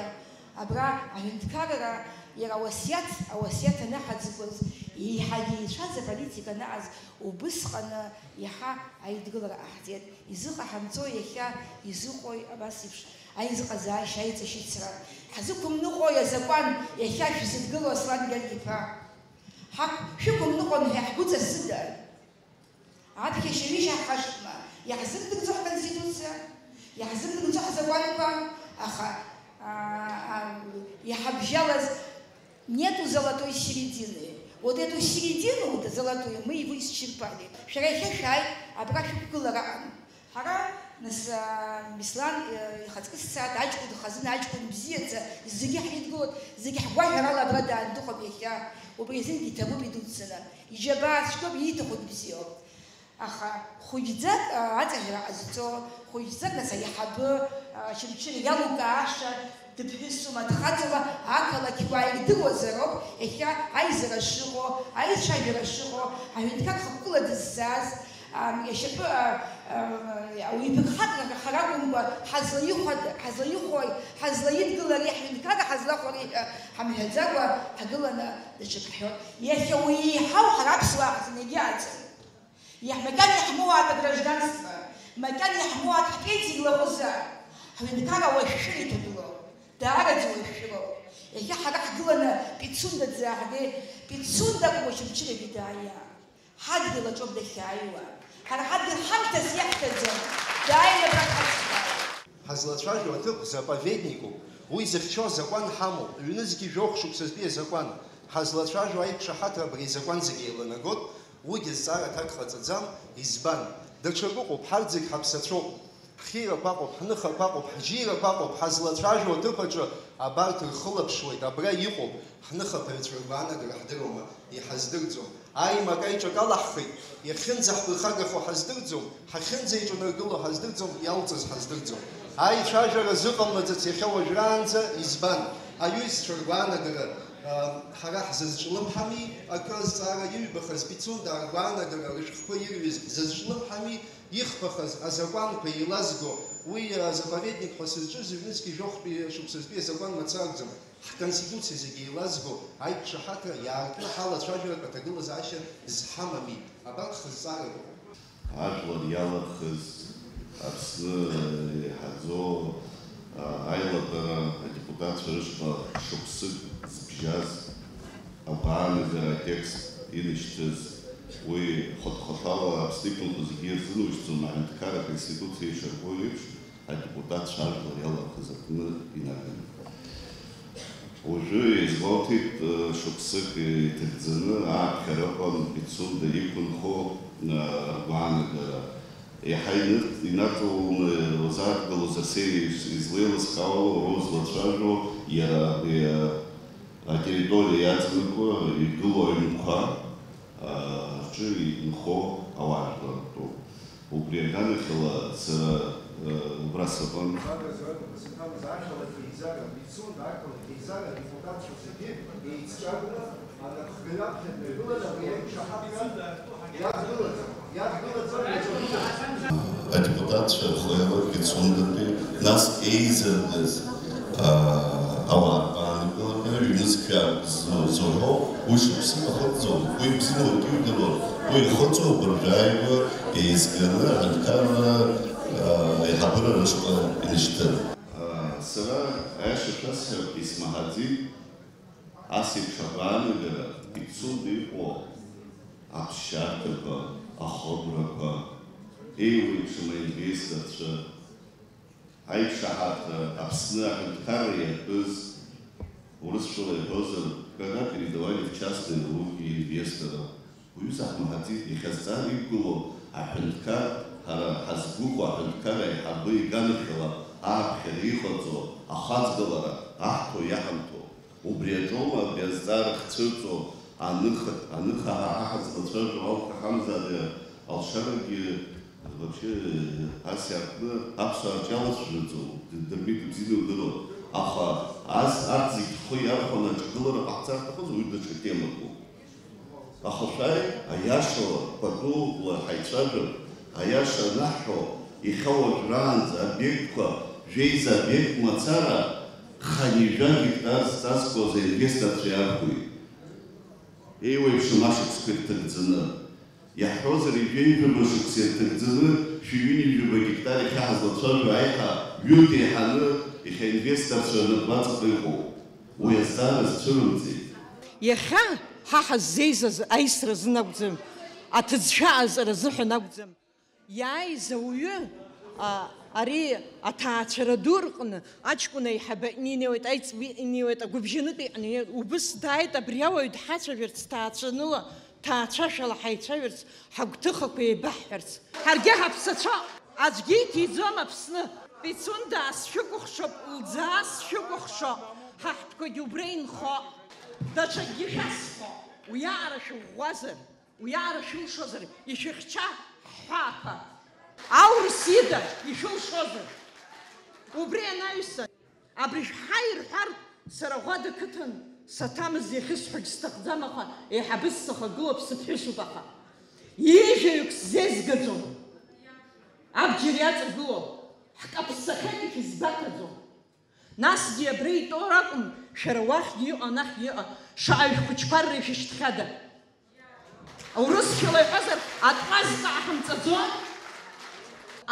абра аҳәынҭқарра иара ауасиаҭ, ауасиаҭ анаҳаӡбоз, еиҳагьы еицәаз аполитика анаҟаз, убысҟаны иаҳа аидгылара ҟаҳҵеит. Изыҟаҳамҵо иахьа изыҟои абас еиԥш аизыҟазаашьа, аиҵашьыцра? Ҳзықәымныҟәои азакәан иахьа шәзыдгыло, Аслан Гьаргь-иԥа? Ҳақә-, шәықәымныҟәан ҳәа иаҳгәыҵасыда? Аԥхьашьа ҩыжьа ҳхашҭма, иаҳзымдырӡо ҳконституциа, иаҳзымдырӡо ҳзакәанқәа, аха, а, а, иҳабжьалаз нету золотой середины. Вот эту середину, вот золотую, мы его исчерпали. Шәара иахьа шәааи, абра шәықәгылара аҟан. Ҳара, нас, а, Беслан, э, ихаҵкы сцааит, аҷкәын хазына, аҷкәын бзиаӡа, зегьы ҳидгылоит, зегьы ҳгәаҳәарала абра даандыҟоуп иахьа. Убри азынгьы иҭабуп идуццаны. Иџьабаа цәгьоуп, ииҭахугь бзиоуп. Аха хәыҷӡак, а, аҵаҳәара ҟазҵо, хәыҷӡак, нас, аиҳабы, а, Очамчыра иалукааша дыԥҳәысума, дхаҵоума, ақалақь уаа ирдыруазароуп иахьа аизара шыҟоу, аицәажәара шыҟоу, аҳәынҭқар хықәкыла дыззааз, а, иашьапы, а, а, уаҩ ԥыгхак ҳара акәымкәа, ҳазлаихәад-, ҳазлаихәои, ҳазлаидгылари, ҳҳәынҭқарра ҳазлахәари ҳәа ҳамҳәаӡакәа ҳгыланы даҽак ҳҳәон. Иахьа уи еиҳау ҳара аԥсуаа ҳзын егьаӡам. Иаҳ-, макьана иаҳмоуааит агражданство, макьана иаҳмоуааит ҳпенсиагьы лаҟәызаап, ҳҳәынҭқарра уашәшәыра иҭагылоуп, даараӡа уашәшәыроуп. Иахьа ҳара ҳгыланы Пицунда дзааҳгеи, Пицунда акәым, Очамчырагьы дааиа. Ҳадгьыл аҿоуп дахьааиуа. Ҳара ҳадгьыл ҳамҭас иаҳҭаӡом, дааины абра ҳацхраа. Ҳазлацәажәо аҭыԥ заповедникуп, уи зыхьчо азакәан ҳамоуп, ҩнызқьи жәохә шықәсазтәи азакәан. Ҳазлацәажәо аиқәшаҳаҭра абри азакәан зегьы еиланагоит, уигьы азҵаара аҭак ҟаҵаӡам, избан? Даҽак ыҟоуп, ҳарҭ зегь ҳаԥсацәоуп, ҳхьирақәа ыҟоуп, ҳныхақәа ыҟоуп, ҳџьирақәа ыҟоуп, ҳазлацәажәо аҭыԥ аҿы абарҭ рхылаԥшуеит, абра иҟоуп, ҳныхаԥаҩцәа ргәаанагара ҳдыруама, иҳаздырӡом. Аимак аиҿакалаҳхит, иахьынӡаҳԥырхагахо ҳаздырӡом, ҳахьынӡаиҿанаргыло ҳаздырӡом, иалҵыз ҳаздырӡом. Аицәажәара зыҟамлаӡац иахьа уажәраанӡа, избан? Аҩызцәа ргәаанагара, а, ҳара ҳзазҿлымҳами, акы азҵаара иҩбахаз Пицунда аргәаанагара рышәҟәқәа ирҩыз зазҿлымҳами, ихԥахаз азакәанқәа еилазго, уи, а, заповедник ҳәа сызҿыз ҩнызқьи жәохәтәи шықәсазтәи азакәан мацарӡам. Ҳконституциа зегьы еилазго аиқәшаҳаҭра иаартны ҳалацәажәаратә аҭагылазаашьа зҳамами? Абарҭ хызҵаарақәоуп. Ажәлар иалырхыз Аԥсны еиҳаӡоу, а, аилатәара адепутатцәа рышҟа шықәсык збжьаз агәаанагара атекст инашьҭыз, уи хәаҭхәаҭала Аԥсны иқәынхо зегьы ирзынужьӡом, аҳәынҭқар аконституциа ишарҳәо еиԥш, адепутатцәа ажәлар иалырхыз аҟны инаганы. Уажәы иазгәалҭеит, э, шықәсык иҭагӡаны ааԥхьара ыҟан Пицунда иқәынхо, э, агәаанагара. Иаҳа инырт-, инаҵауланы иузааҭгылоз асеиа из-, излеилыскаауа уара узлацәажәо иара абри, э, атерриториа иаҵанакуа игылоу аҩнқәа, э, рҿы инхо ауаажәлар ртәоуп. Убри аганахьала сара, э, убра сыҟан. Саҭамыз ақалақь еизара, Пицунда ақалақь еизара адепутатцәа зегьы еицҿакны анапхгаҩ аԥхьа дҩагылан абри аиқәшаҳаҭра иадгылаӡом, иадгылаӡом, иаҿагылаӡом. Адепутатцәа рхы иалоуп Пицундатәи, нас еизаргаз, а, ауаа ргәаанагара, Ҩнызқьҩык зу-, зуҳәо, уи шықәсык ахыҵӡом, уи бзиа уаҵәы идыруан, уи ихыҵуа абыржәы ааигәа еизганы аҳәынҭқарра, аа, аиҳабыра рышҟа инашьҭын. Сара аиаша шәасҳәап, исмаҳаӡеит ас еиԥш агәаанагара Пицунда иҟоу аԥсшьарҭақәа, ахыбрақәа, еиуеиԥшым аинвесторцәа, аиқәшаҳаҭра Аԥсны аҳәынҭқарра иатәыз, урысшәала иҳәозар, когда передавали в частные руки инвестора. Уҩыза ҳмаҳаӡеит, иахьа зҵаара иқәгылоу аҳәынҭқар, ҳара ҳазгәыӷуа аҳәынҭқар аиҳабы иганахьала ааԥхьара иҟаҵо ахаҵгылара аҳҭо иаҳамҭо. Убри аҿоума абри азҵаара хцәырҵуа аныха, аныха ҳа ҳазлацәажәо Алхас Ҳамза абри алшарагьы вообще ас иаартны аԥсуаа рҿы иалацәажәаӡом, д-, Дырмит дыбзианы илдыруан. Аха ас арҭ зегь рхы иархәаны аҿагылара ҟаҳҵар ҳҭахыз уи даҽа темакуп. Аха шәааи, аиашала, патула ҳаицәажәап, аиаша анаҳҳәо, иахьа уажәраанӡа обиектқәа, жәеиза обиект мацара, хынҩажәа гектар зҵазкуаз аинвесторцәа иархәеит. Еиуеиԥшым ашықәсқәа ирҭагӡаны, иаҳҳәозар, ҩажәа-ҩажәаба шықәса ирҭагӡаны, шәи ҩынҩажәаба гектар иахьа ҳазлацәажәо аиҳа ҩык еиҳаны иахьа инвесторцәа рнапы аҵаҟа иҟоуп. Уи азҵаара зцәырымҵит. Иахьа ҳа ҳаззеизаз аисра азын акәӡам, аҭыӡшәа аҟаҵара азыҳәан акәӡам. Иааиз ауаҩы, а, ари аҭаацәара ду рҟны аҷкәын аиҳабы аҟны инеиуеит, аиҵбы аҟны инеиуеит, агәыбжьанытә иҟны инеиуеит. Убыс дааит, абри ауаҩ дҳацәажәарц ҭаацәаныла, ҭаацәашәала ҳаицәажәарц, ҳагәҭыхақәа еибаҳҳәарц. Ҳаргьы ҳаԥсацәа аӡәгьы иҭиӡом Аԥсны. Пицунда сшәыкәыхшоуп, Лӡаа сшәыкәыхшоуп, ҳа ҳтәқәагьы убра инхо. Даҽакгьы шәасҳәо, уиаҟара шәыӷәӷәазар. Уиаҟара шәылшозар, ишәыхьча ҳҳәаақәа. Аурыс ида ишәылшозар. Убри анаҩсан, абри шәҳәа ирҳәар, сара Ӷәада қыҭан саҭамыз иахьысҳәогь сҭахӡам, аха еиҳабыс сахагылоуп, сыԥҳәысуп, аха ҩажәаҩык сзеизгаӡом. Абџьар иаҵагылоуп, ҳкаԥсахьеит, ишәызбақәаӡом. Насгьы абра итәоу ракәым, шәара уахьгьы иҟоу, анахьгьы иҟоу, шаҟаҩ шәхәыҷқәа рра ишәышьҭхьада? Урысшәала иҳәазар, атҟәазҵаа ҳамҵаӡо?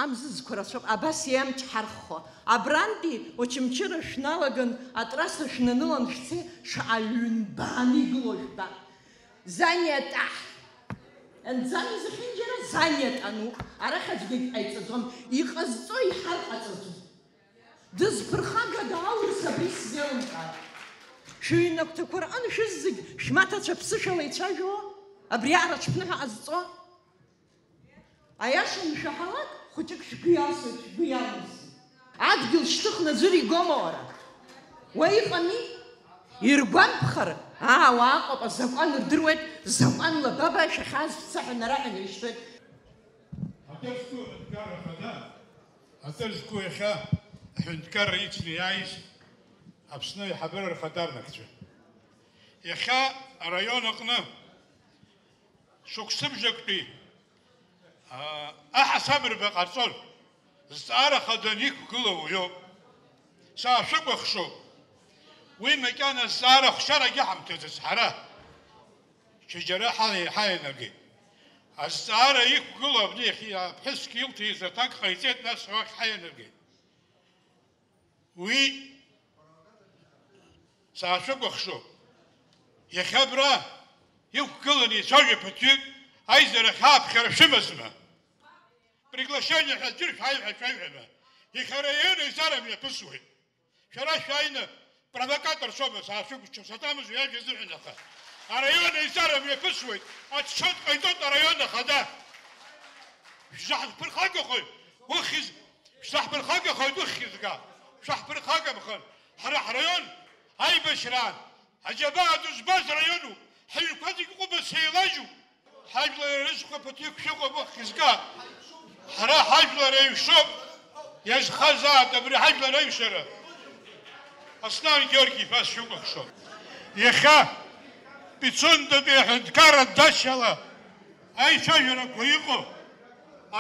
Амзызқәа рацәоуп, абас иамч ҳарххо. Абрантәи Очамчыра шәналаган, атрасса шәнанылан шәцеи, шаҟа ҩынбааны игылоу жәба. Занятаҳ! Анӡамҩа зехьынџьара занят ануп, арахь аӡәгьы ҟаиҵаӡом, иҟазҵо иҳарҟаҵаӡом. Дызԥырхагада аурыс абри сзеилымкаар? Шәыҩнагәҭақәа рҟын шәызегь шәмаҭацәа ԥсышәала ицәажәо, абри аҟара аҽԥныҳәа ҟазҵо? Аиаша аншәаҳалак, хәыҷык шәгәы иалсуеит, шәгәы иалымсит. Адгьыл шьҭыхны аӡәыр игома уара? Уа иҟами? Иргәамԥхар, аа, уаа аҟоуп, азакәан рдыруеит, закәанла баба шәахьааз шәца ҳәа нараҳәаны ишьҭоит. Аҭыжәтәу аҳәынҭқарра ахада, аҭыжәтәу иахьа аҳәынҭқарра ицны иааиз Аԥсны аиҳабыра рхада рнагцәа. Иахьа араион аҟны шықәсыбжактәи, аа, аҳасабырба ҟарҵон, зҵаара хаданы иқәгылоу уиоуп. Саашәыкәыхшоуп. Уи макьана зҵаара хәшьарагьы ҳамҭаӡац ҳара. Шьыџьара ҳа-, ҳаианагеит. Азҵаара иқәгылоу абни иахьа аԥҳәысгьы илҭиз аҭак ҟаиҵеит, нас уахь ҳаианагеит. Уи саашәыкәыхшоуп. Иахьа абра иқәгыланы ицәажәо ԥыҭҩык аизарахь ааԥхьара шәымазма? Приглашение ҳәа џьыр шәаиҳәа, шәаиҳәама? Иахьа араион еизара мҩаԥысуеит. Шәара шәааины провокатор соума, саашәықәччо, саҭамыз уи ажәа азыҳәан, аха араион еизара мҩаԥысуеит, отчет ҟаиҵоит араион ахада. Шәзаҳԥырхагахоит, уххь з-, шәзаҳԥырхагахоит уххь зга. Шәаҳԥырхагамхан, ҳара ҳраион аибашьраан аџьабаа ду збаз раионуп, ҳаҩнқәа зегь ҟәыбаса еилажьуп. Ҳажәлар рызқәа ԥыҭҩык шәыҟоуп уххь зга. Ҳара ҳажәлар еиҩшоуп, иазхазаап абри ҳажәлар аиҩшара. Аслан Георги-иԥа, сшәыкәыхшоуп. Иахьа Пицундатәи аҳәынҭқарра дачала аицәажәарақәа иҟоу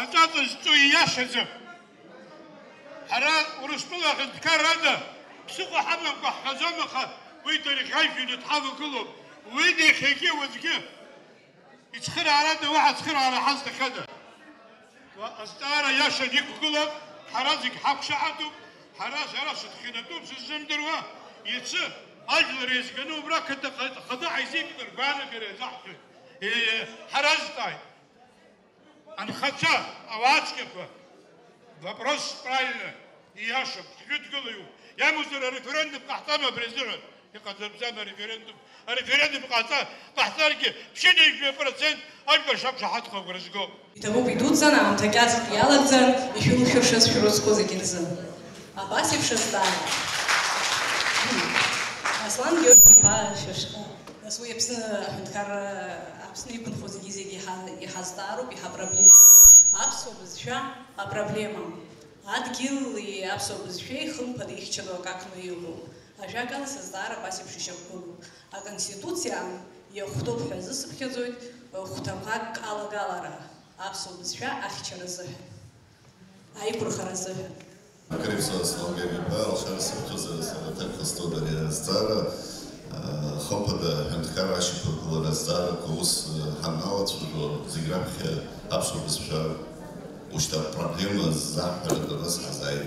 аҵәаҵә зҵоу ииашаӡам. Ҳара Урыстәыла аҳәынҭқарра ада ԥсыхәа ҳамамкәа ҳҳәаӡом, аха Уи дырӷьажәҩаны дҳавагылоуп. Уи иахьагьы уаҵәгьы ицхыраарада, уаҳа цхыраара ҳазҭахьада? Уа, азҵаара иаша иқәгылап, ҳара зегь ҳақәшаҳаҭуп, ҳара сара сыхьанатәуп сыззымдыруа, иацы ажәлар еизганы убра қыҭа ха-, хада ҳаизеиԥҟьар гәаанагара иазаҳҳәоит. Е, ҳаразҵааит. Анхацәа, ауаа цәгьақәа, вопрос правильно, ииашоуп, ҳжәытәгылаҩуп. Иамуӡар ареферендум ҟаҳҵама абри азыҳәан? Иҟаҵаӡам ареферендум. Ареферендум ҟаҵа-, ҟаҳҵаргьы, ԥшьынҩажәа процент ажәлар шақәшаҳаҭхо агәра згом. Иҭабуп, идуӡӡан, аамҭа кьаҿк иалагӡан, ишәылшәыршаз шәрыцқәа зегьы рзы. Абас еиԥш азҵаара. Аслан Георги-иԥа Шьашьҟа. Нас уи Аԥсны аҳәынҭқарра, Аԥсны иқәынхо зегьы-зегьы иҳа-, иҳазҵаароуп, иҳапроблема. Аԥсуа бызшәа апроблема. Адгьыли аԥсуа бызшәеи хымԥада ихьчатәу акы акәны иҟоуп. Ажәакала, сызҵаара абас еиԥш ишьақәгылоуп. Аконституциа иахәҭоуп ҳәа азы сыԥхьаӡоит, хәҭақәак алагалара, аԥсуа бызшәа ахьчара азыҳәан, аиқәырхара азыҳәан. Акрыф са славгериба, алшара сыԥхьозар, сара аҭак ҟасҵоит ари азҵаара. Хымԥада, аҳәынҭқарра ашьақәыргылара азҵаарақәа ус ҳаналацәажәо, зегь раԥхьа аԥсуа бызшәа ушьҭа проблема заҳҳәаратәы нас ҳазааит.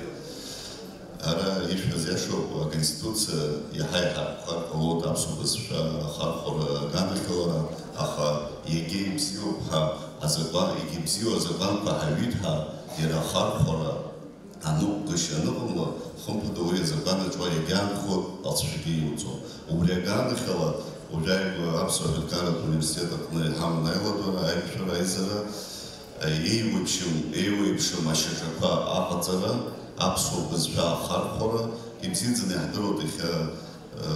Ара ишәҳәаз иашоуп, Аконституциа иаҳа-иаҳа ҟәҟәар ҟалоит аԥсуа бызшәа ахархәара аганахьала, аха иагьа ибзиоуп ҳәа азакәан, иагьа ибзиоу азакәанқәа ҳаҩит ҳәа иара ахархәара аныҟәгашьа аныҟамла, хымԥада уи азакәан аҿы уа иагьаанхоит, алҵшәагьы иуӡом. Убри аганахьала, уажәааигәа Аԥсуа ҳәынҭқарратә университет аҟны иҳаман аиладара, аиқәшәара, аизара, еиуеиԥшым, еиуеиԥшым ашьаҿақәа аҟаҵара, аԥсуа бызшәа ахархәара, ибзиаӡаны иаҳдыруеит иахьа, э,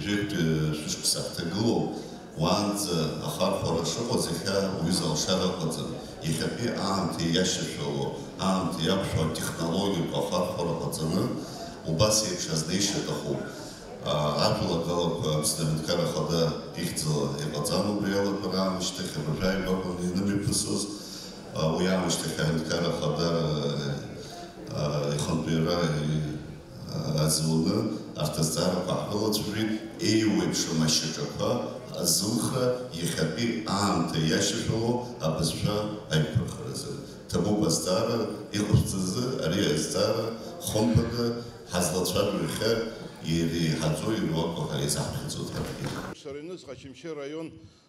жәаҩтәи шәышықәса ҳҭагылоуп, уаанӡа ахархәара шыҟаз иахьа уҩыза алшара ыҟаӡам. Иахьатәи аамҭа иашьашәало, аамҭа иақәшәо атехнологиақәа ахархәара ҟаҵаны, убас еиԥш азнеишьа аҭахуп. Ажәалагалақәа Аԥсны аҳәынҭқарра ахада ихьӡала иҟаҵан убри алатәара аамышьҭахь, абыржәы ааигәа акәын ианымҩаԥысуаз. Уи аамышьҭахь аҳәынҭқарра ахада ихантәаҩра азуны арҭ азҵаарақәа ҳрылацәажәеит, еиуеиԥшым ашьаҿақәа азылхра иахьатәи аамҭа иашьашәало абызшәа аиқәырхаразы. Ҭабуп азҵаара, иҟашәҵазы ари азҵаара, хымԥада, ҳазлацәажәо иахьа иреиҳаӡоу ируакуп ҳәа изаҳԥхьаӡоит ҳаргьы. Сара аҩныҵҟа Очамчыра араион,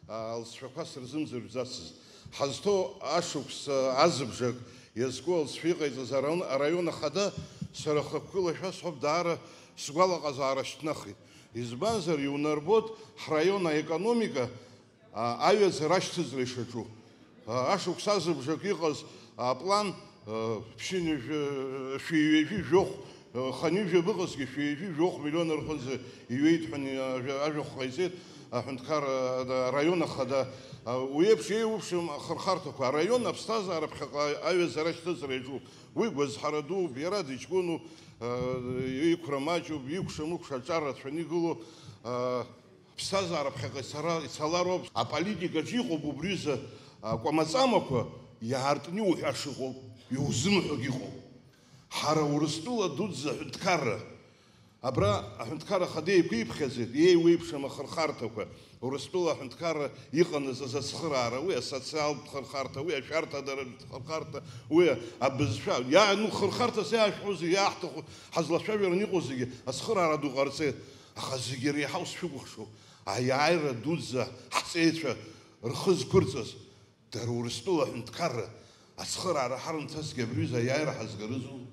а, алҵшәақәа сырзымӡырҩӡацызт. Ҳазҭоу ашықәс, а, азыбжак иазку алҵшәа иҟаиҵаз араион, араион ахада сара хықәкыла шәасҳәап, даара сгәалаҟазаара шьҭнахит. Избанзар, иунарбоит ҳраион аекономика, а, аҩаӡара ашьҭыҵра ишаҿу. А, ашықәс азыбжак иҟаз аплан, а, ԥшьынҩажәи, шәи ҩажәи жәохә, а, хынҩажәи абыҟазгьы шәи ҩажәи жәохә миллион рҟынӡа иҩеит ҳәа ни-, ажәа-, ажәахә ҟаиҵеит аҳәынҭқар, а, араион ахада. А, уи еиԥш еиуеиԥшым ахырхарҭақәа араион аԥсҭазаара ԥхьаҟа аҩаӡара ашьҭыҵра иаҿуп. Уи гәазҳара дууп, иара диҷкәыноуп, а, иқәра маҷуп, икәша-мыкәша аҿар рацәаны игылоуп. А, Ԥсҭазаара ԥхьаҟа ицара, ицалароуп. Аполитикаҿы иҟоуп убри рзы акәамаҵамақәа иаартны иуҳәаша ыҟоуп, иузымҳәогьы ыҟоуп. Ҳара Урыстәыла дуӡӡа аҳәынҭқарра, абра аҳәынҭқарра ахада еиқәиԥхьаӡеит, еиуеиԥшым ахырхарҭақәа, Урыстәыла аҳәынҭқарра иҟанаҵаз ацхыраара, уи асоциалтә хырхарҭа, уи ашәарҭадаратә хырхарҭа, уи абызшәа, иаану хырхарҭас иаашәҳәо зегьы, иааҳҭаху, ҳазлацәажәараны иҟоу зегьы ацхыраара ду ҟарҵеит. Аха зегьы реиҳау сшәыкәыхшоуп, аиааира дуӡӡа ҳҵеицәа рхы зқәырҵаз, дара Урыстәыла аҳәынҭқарра ацхыраара ҳарымҭазҭгьы абри аҩыза аиааира ҳазгарызу?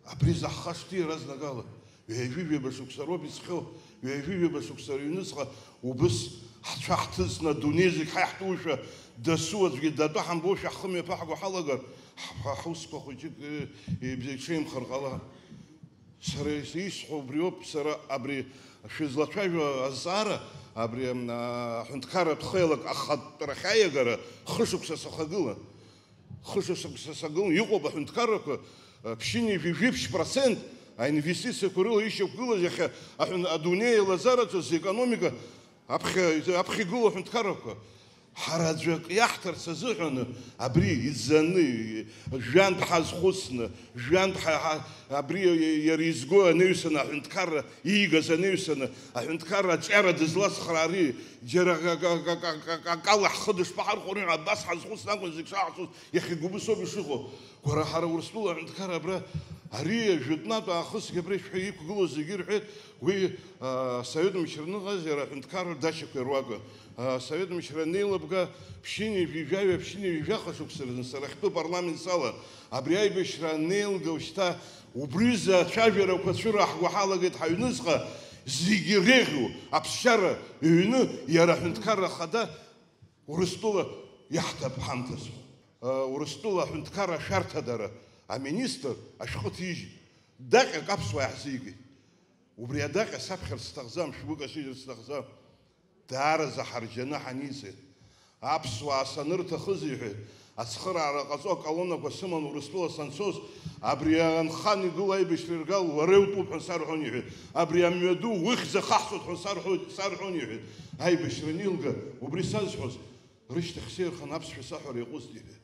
Абри заҳхашҭи иаразнакала? Ҩажәи жәаба шықәса роуп изхьоу, ҩажәи жәаба шықәса рыҩныҵҟа убыс ҳцәа ҳҭыҵны адунеи зегь ҳаиҳтәушәа, дасу аӡәгьы датәа ҳамбошәа ҳхы мҩаԥаҳго ҳалагар, ҳ-, ҳ-, ҳусқәа хәыҷык, э, ибзеиҽеимхар ҟалап. Сара ис-, исҳәо убриоуп, сара абри шәызлацәажәо азҵаара, абри, м, а, аҳәынҭқарратә хеилак ахатәрахь аиагара хышықәса сахагылан. Хышықәса сахагылан, иҟоуп аҳәынҭқаррақәа, а, ԥшьынҩажәи жәиԥшь процент аинвестициақәа рыла ишьақәгылаз иахьа аҳәын-, адунеи алазараҿы зекономика аԥхьа, аԥхьа игылоу аҳәынҭқаррақәа. Ҳара аӡәы акы иаҳҭарц азыҳәан абри иӡаны, жәантә ҳазхәыцны, жәантә ҳа-, ҳа-, абри иара изго анаҩсан аҳәынҭқарра, иигаз анаҩсан аҳәынҭқарра аҿиара дызлацхраари, џьара ак-, ак-, ак-, ак-, ак-, акала ҳхы дышԥаҳархәари ҳәа абас ҳазхәыцны акәын зегь шаҳцоз, иахьагьы убыс ауп ишыҟоу. Уара, ҳара Урыстәыла аҳәынҭқарра абра, ари жәытәнатә аахысгьы абра ишәҳәа иқәгылоу зегьы ирҳәеит, уи, а, Совет мчра аныҟаз иара аҳәынҭқарра дачақәа ируакын. Асовет мчра анеилыбга, ԥшьынҩажәи жәаҩа, ԥшьынҩажәи жәаха шықәса рзын сара ахьтәы апарламент салан. Абри аибашьра анеилга, ушьҭа убриазы ацәажәарақәа цәыраҳго ҳалагеит ҳаҩныҵҟа, зегьы иреиӷьу аԥсшьара ҩны иара аҳәынҭқарра ахада Урыстәыла иаҳҭап ҳамҭас. Урыстәыла аҳәынҭқарра ашәарҭадара аминистр ашәҟәы ҭижьит. Даҟьак аԥсуаа иаҳзигеит. Убри адаҟьа саԥхьарц сҭахӡам, шәгәы кашыжьырц сҭахӡам. Даараӡа ҳарџьаны ҳаниҵеит. Аԥсуаа санырҭахыз, иҳәеит, ацхыраара ҟаҵо аколоннақәа сыман Урыстәыла санцоз, абри анхан игылоу аибашьра иргал уара иутәуп ҳәа сарҳәон, иҳәеит. Абри амҩаду ухьӡ ахаҳҵоит ҳәа сарҳәоит, сарҳәон, иҳәеит. Аибашьра анилга, убри сазҳәоз, рышьҭахь сеирхан аԥсшәа саҳәара иаҟәыҵт, иҳәеит.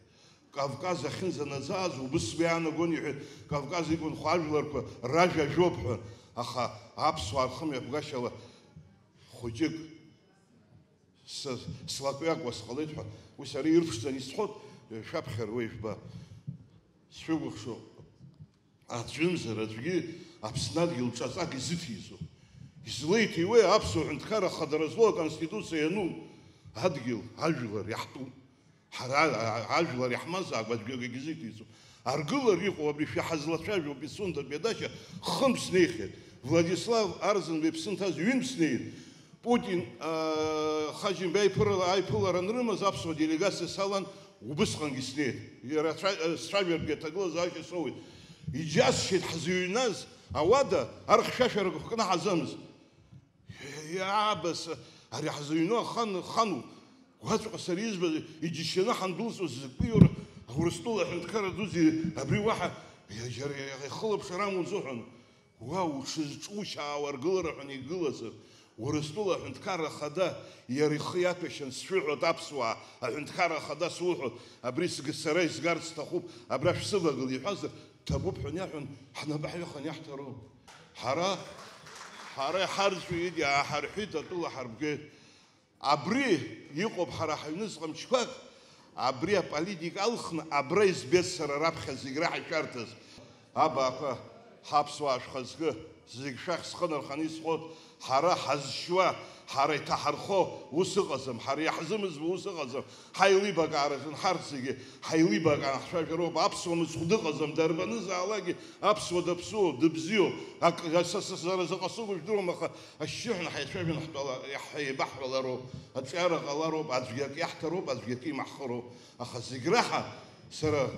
Кавказ ахьынӡанаӡааз убыс уи аанагон, иҳәеит, Кавказ иқәынхо ажәларқәа ражәа ажәоуп ҳәа, аха аԥсуаа рхымҩаԥгашьала хәыҷык с-, слакҩакуа сҟалеит ҳәа, уи сара ирԥшӡаны исҳәот, шәаԥхьар уеи жәба. Сшәыкәыхшоуп. Аӡәымзар аӡәгьы Аԥсны адгьыл ҿаҵак изыҭиӡом. Излеиҭиуеи аԥсуа ҳәынҭқарра ахадара злоу аконституциа иану адгьыл, ажәлар иаҳтәу? Ҳара, а-, ажәлар иаҳмазаап, аӡәгьы акгьы изыҭиӡом. Аргылар иҟоу абри шәа ҳазлацәажәо Пицунда Бедашьа хынтә снеихьеит. Владислав Арӡынба иԥсы нҭаз ҩынтә снеит. Путин, а, Хаџьымба аиԥырала-, аиԥылара анрымаз аԥсуа делегациа салан убысҟангьы снеит. Иара ацәа-, а, сцәажәартәгьы аҭагылазаашьа соуеит. Иџьасшьеит ҳзыҩназ ауада архьшәашәарақәа кнаҳаӡамызт. Иаабас, ари ҳзыҩну ахан, хануп. Уаҵәҟьа сара избаз, иџьашьаны ҳандәылҵуаз закәи уара, Урыстәыла аҳәынҭқарра дуӡӡа абри уаҳа, иа-, џьара ихылаԥшыр амуӡо ҳәа. Уа уҽызҿушьаауа аргылара ҳәа игылазар, Урыстәыла аҳәынҭқарра ахада иара ихы иаҭәашьан сшәыҳәоит аԥсуаа, аҳәынҭқарра ахада суҳәоит, абри сг-, сара изгарц сҭахуп, абра шәсывагыл иҳәазар, ҭабуп ҳәа иаҳәан, ҳнапы ҳҩахан иаҳҭароуп. Ҳара, ҳара иҳарӡуеит, иааҳарҳәит, атәыла ҳарбгеит. Абри иҟоуп ҳара ҳаҩныҵҟа мчқәак, абри аполитика алхны абра избеит сара раԥхьа зегь раҳа ишәарҭаз. Абаақәа, ҳаԥсуаа шәхазгы, зегь шәахь схы нарханы исҳәоит, ҳара ҳазшьуа, ҳара иҭаҳархо ус ыҟаӡам, ҳара иаҳзымызбо ус ыҟаӡам, ҳаилибакаараҿы ҳарҭ зегьы ҳаилибакаан ҳцәажәароуп, аԥсуа мыцхә дыҟаӡам, дарбанызаалакгьы аԥсуа даԥсуоуп, дыбзиоуп, ак-, са, са, сара заҟа сыгу жәдыруам, аха ашьшьыҳәа ҳаицәажәан ҳтәала-, ҳаибаҳҳәалароуп, аҿиара ҟалароуп, аӡәгьы акы иаҳҭароуп, аӡәгьы акы имаҳхыроуп, аха зегь раҳа сара,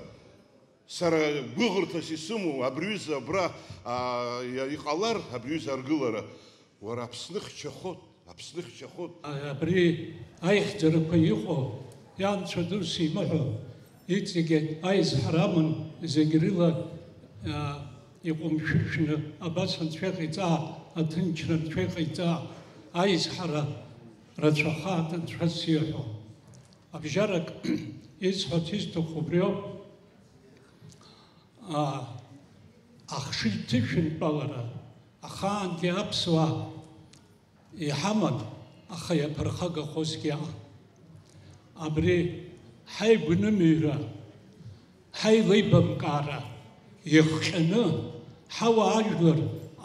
сара гәыӷырҭас исымоу абри ҩыза абра, аа, иа-, иҟалар, абри ҩыза аргылара, уара Аԥсны хьчахот, Аԥсны хьчахот. Абри аихьӡарақәа иҟоу, ианцәа дус имыҳәо, иҵегьы аизҳара аман, зегь рыла, аа, иҟәымшәышәны абас анцәа иҟаиҵа, аҭынчра анцәа иҟаиҵа, аизҳара рацәахааит анцәа сиҳәо. Абжьарак исҳәарц исҭаху убриоуп, аа, ахшыҩ ҭышәынтәалара ахаангьы аԥсуаа иҳаман, аха иаԥырхагахозгьы аҟан. Абри ҳаигәнымҩра, ҳаилеибамкаара иахҟьаны, ҳауаажәлар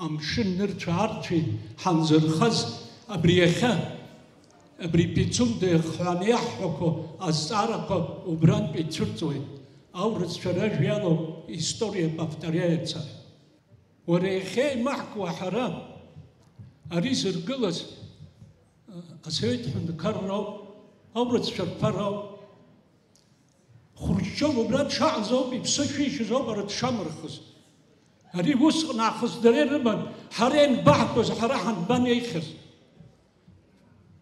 амшын нырцә-аарцәи ҳанзырхаз, абри иахьа, абри Пицунда иахҳәааны иаҳҳәақәо азҵаарақәа убрантә ицәырҵуеит. Аурысцәа ражәа иалоу история повторяется. Уара иахьа имаҳкуа ҳара ари зыргылаз, а, асовет ҳәынҭқарроуп, аурысцәа рԥароуп. Хрушьчов убра дшаҟаз ауп, иԥсы шәишьыз ауп ара дшамырхыз. Ари усҟан аахыс дара ирыман, ҳара ианбаҳтәоз, ҳара ҳанбанеихьаз?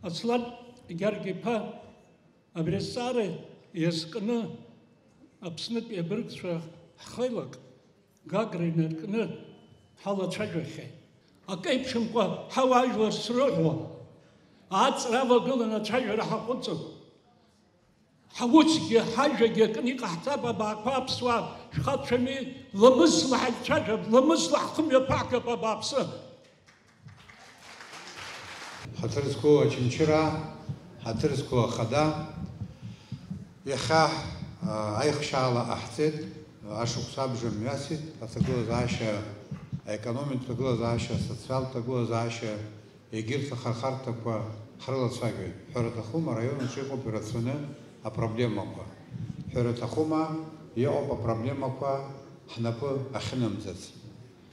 Аслан Гьаргь-иԥа, абри азҵаара иазкны Аԥснытәи абыргцәа ҳхеилак Гагра инаркны ҳалацәажәахьеит. Акы еиԥшымкәа ҳауаажәлар срыҳәон. Аҵра авагыланы ацәажәара ҳаҟәыҵып. Ҳаусгьы, ҳажәагьы акын иҟаҳҵап, абаақәа аԥсуаа шәхацәами, ламысла ҳаицәажәап, ламысла ҳхымҩаԥаҳгап, абааԥсы! Ҳаҭыр зқәу Очамчыра, ҳаҭыр зқәу Ахада, иахьа, аа, аихшьаала ҟаҳҵеит, ашықәс абжа мҩасит, аҭагылазаашьа, аекономикатә ҭагылазаашьа, асоциалтә ҭагылазаашьа, егьырҭ ахырхарҭақәа ҳрылацәажәоит. Ҳәара аҭахума, араион аҿы иҟоуп ирацәаны апроблемақәа. Ҳәара аҭахума, иҟоуп апроблемақәа ҳнапы ахьынамӡац.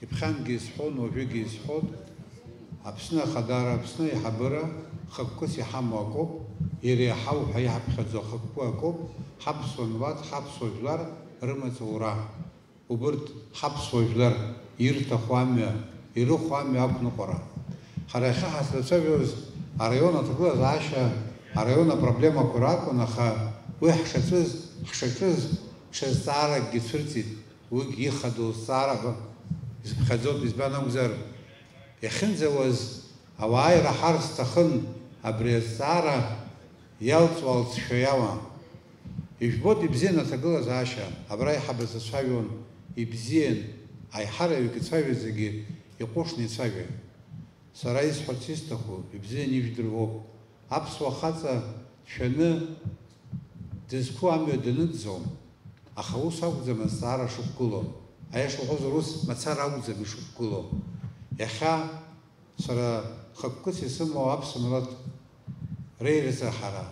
Иԥхьангьы исҳәон, уажәыгьы исҳәоит, Аԥсны Ахадара, Аԥсны аиҳабыра хықәкыс иҳамоу акоуп, иреиҳау ҳәа иҳаԥхьаӡо ахықәкы акоуп, ҳаԥсуа милаҭ, ҳаԥсуа жәлар рымаҵ аура. Убырҭ ҳаԥсуа жәлар ирҭаху амҩа, ирыху амҩа ақәныҟәара. Ҳара иахьа ҳазлацәажәоз араион аҭагылазаашьа, араион апроблемақәа ракәын, аха уи ҳшаҿыз, ҳшаҿыз, ҽа зҵааракгьы цәырҵит. Уигь ихадоу зҵаара ҳәа изыԥхьаӡоуп, избан акәзар, иахьынӡауаз ауаа ираҳар сҭахын абри азҵаара иалҵуа алҵшәа иауа. Ижәбоит ибзиан аҭагылазаашьа, абра аиҳабацәа цәажәон, ибзиан, аиҳараҩык ицәажәоит зегьы, иҟәышны ицәажәоит. Сара исҳәарц исҭаху, ибзианы ижәдыруоуп. Аԥсуа хаҵа дшәаны дызқәу амҩа даныӡӡом, аха ус акәӡам азҵаара шықәгылоу. Аиаша уҳәозар, ус мацара акәӡам ишықәгылоу. Иахьа сара хықәкыс исымоу аԥсуа милаҭ реилыҵра ҳара.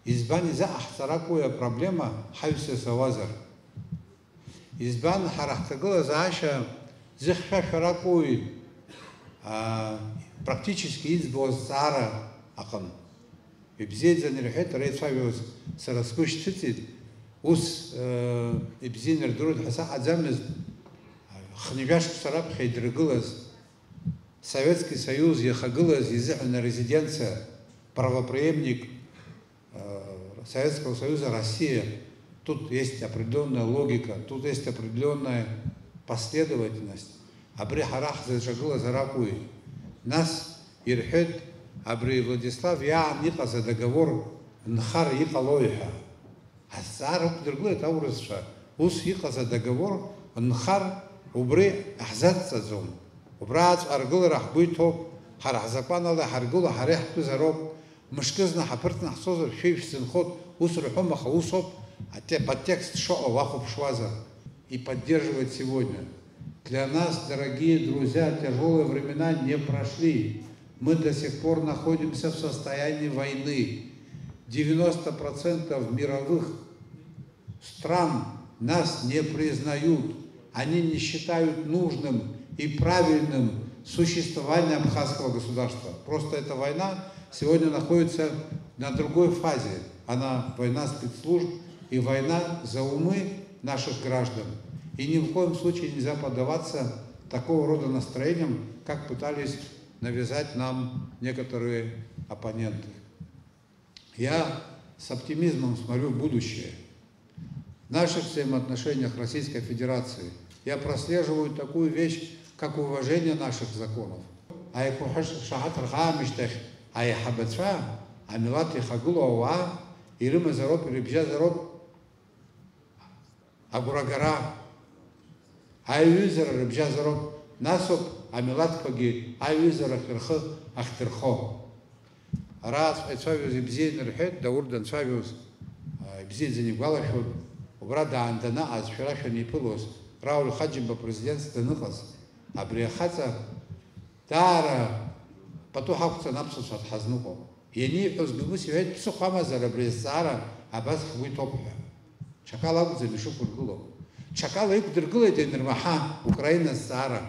Избан изаҟаҳҵар акәу уи апроблема ҳаҩсас ауазар? Избан, ҳара ҳҭагылазаашьа зыхьшәашәаракуи, аа, практически иӡбо азҵаара аҟын? Ибзиаӡаны ирҳәеит, ара ицәажәоз сара сгәы шьҭыҵит, ус, э, ибзианы ирдыруеит ҳәа саҟаӡамызт, хынҩажәа шықәса раԥхьа идыргылаз Советский Союз иахагылаз изыҳәан арезиденциа правопреемник э, Советского Союза, Россия, тут есть определённая логика, тут есть определённая последовательность. Абри ҳара ҳзаҿагылазар акәуи? Нас ирҳәеит, абри Владислав иаан иҟаз адоговор нхар иҟалои ҳәа. Азҵаара ықәдыргылеит аурысцәа, ус иҟаз адоговор нхар убри ҳзацҵаӡом. Убра аҵәҟьа аргылара ҳгәы иҭоуп, ҳара ҳзакәан ала иҳаргыло ҳара иаҳтәызароуп. Мышкызны ҳаԥырҵны ҳцозар, шәеи шәзынхоит, ус рҳәом, аха усоуп, ате-, подтекст шыҟоу уахәаԥшуазар. И поддерживает сегодня. Для нас, дорогие друзья, тяжёлые времена не прошли. Мы до сих пор находимся в состоянии войны. Девяносто процентов мировых стран нас не признают, они не считают нужным и правильным существование абхазского государства. Просто эта война сегодня находится на другой фазе. Она война спецслужб и война за умы наших граждан. И ни в коем случае нельзя поддаваться такого рода настроениям, как пытались навязать нам некоторые оппоненты. Я с оптимизмом смотрю в будущее. В наших взаимоотношениях Российской Федерации я прослеживаю такую вещь, как уважение наших законов. Аиқәҳәыш шаҳаҭырхаамышьҭахь аиҳабацәа, амилаҭ ихагылоу ауаа ирымазароуп, ирыбжьазароуп агәрагара, аиҩызара рыбжьазароуп, насоуп амилаҭқәагьы аиҩызарахь рхы ахьдырхо. Араҟаҵәҟьа ицәажәоз ибзианы рҳәеит, Даур данцәажәоз, а, ибзиаӡаны игәалашәон, убра даан данаҟаз, шәара шәаниԥылоз, Рауль Хаџьымба президентс даныҟаз, абри ахаҵа даара пату ҳақәҵан аԥсуацәа дҳазныҟәон. Ианиҳәозгьы ус иҳәеит, ԥсыхәа амазар абри азҵаара абас ҳгәы иҭоуп ҳәа. Ҽакала акәӡам ишықәыргыло. Ҽакала иқәдыргылеит ианырмаҳа Украина азҵаара.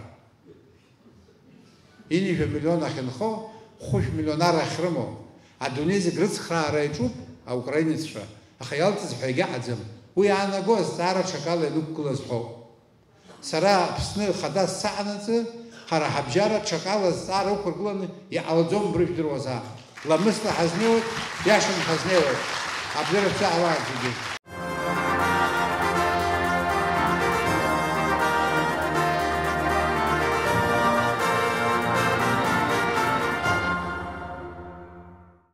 Ҩажәа миллион ахьынхо, хәышә миллион арахь рымоуп. Адунеи зегь рыцхраара иаҿуп аукраинеццәа, аха иалҵыз ҳәа егьаҟаӡам. Уи иаанаго азҵаара ҽакала ианықәгылаз ҳәоуп. Сара Аԥсны хада сцаҟанаҵы, ҳара ҳабжьара ҽакала азҵаара ықәыргыланы иҟалаӡом, брыжәдыруазаап. Ламысла ҳазнеиуеит, иашаны ҳазнеиуеит. Абри рацәа ала зегьы.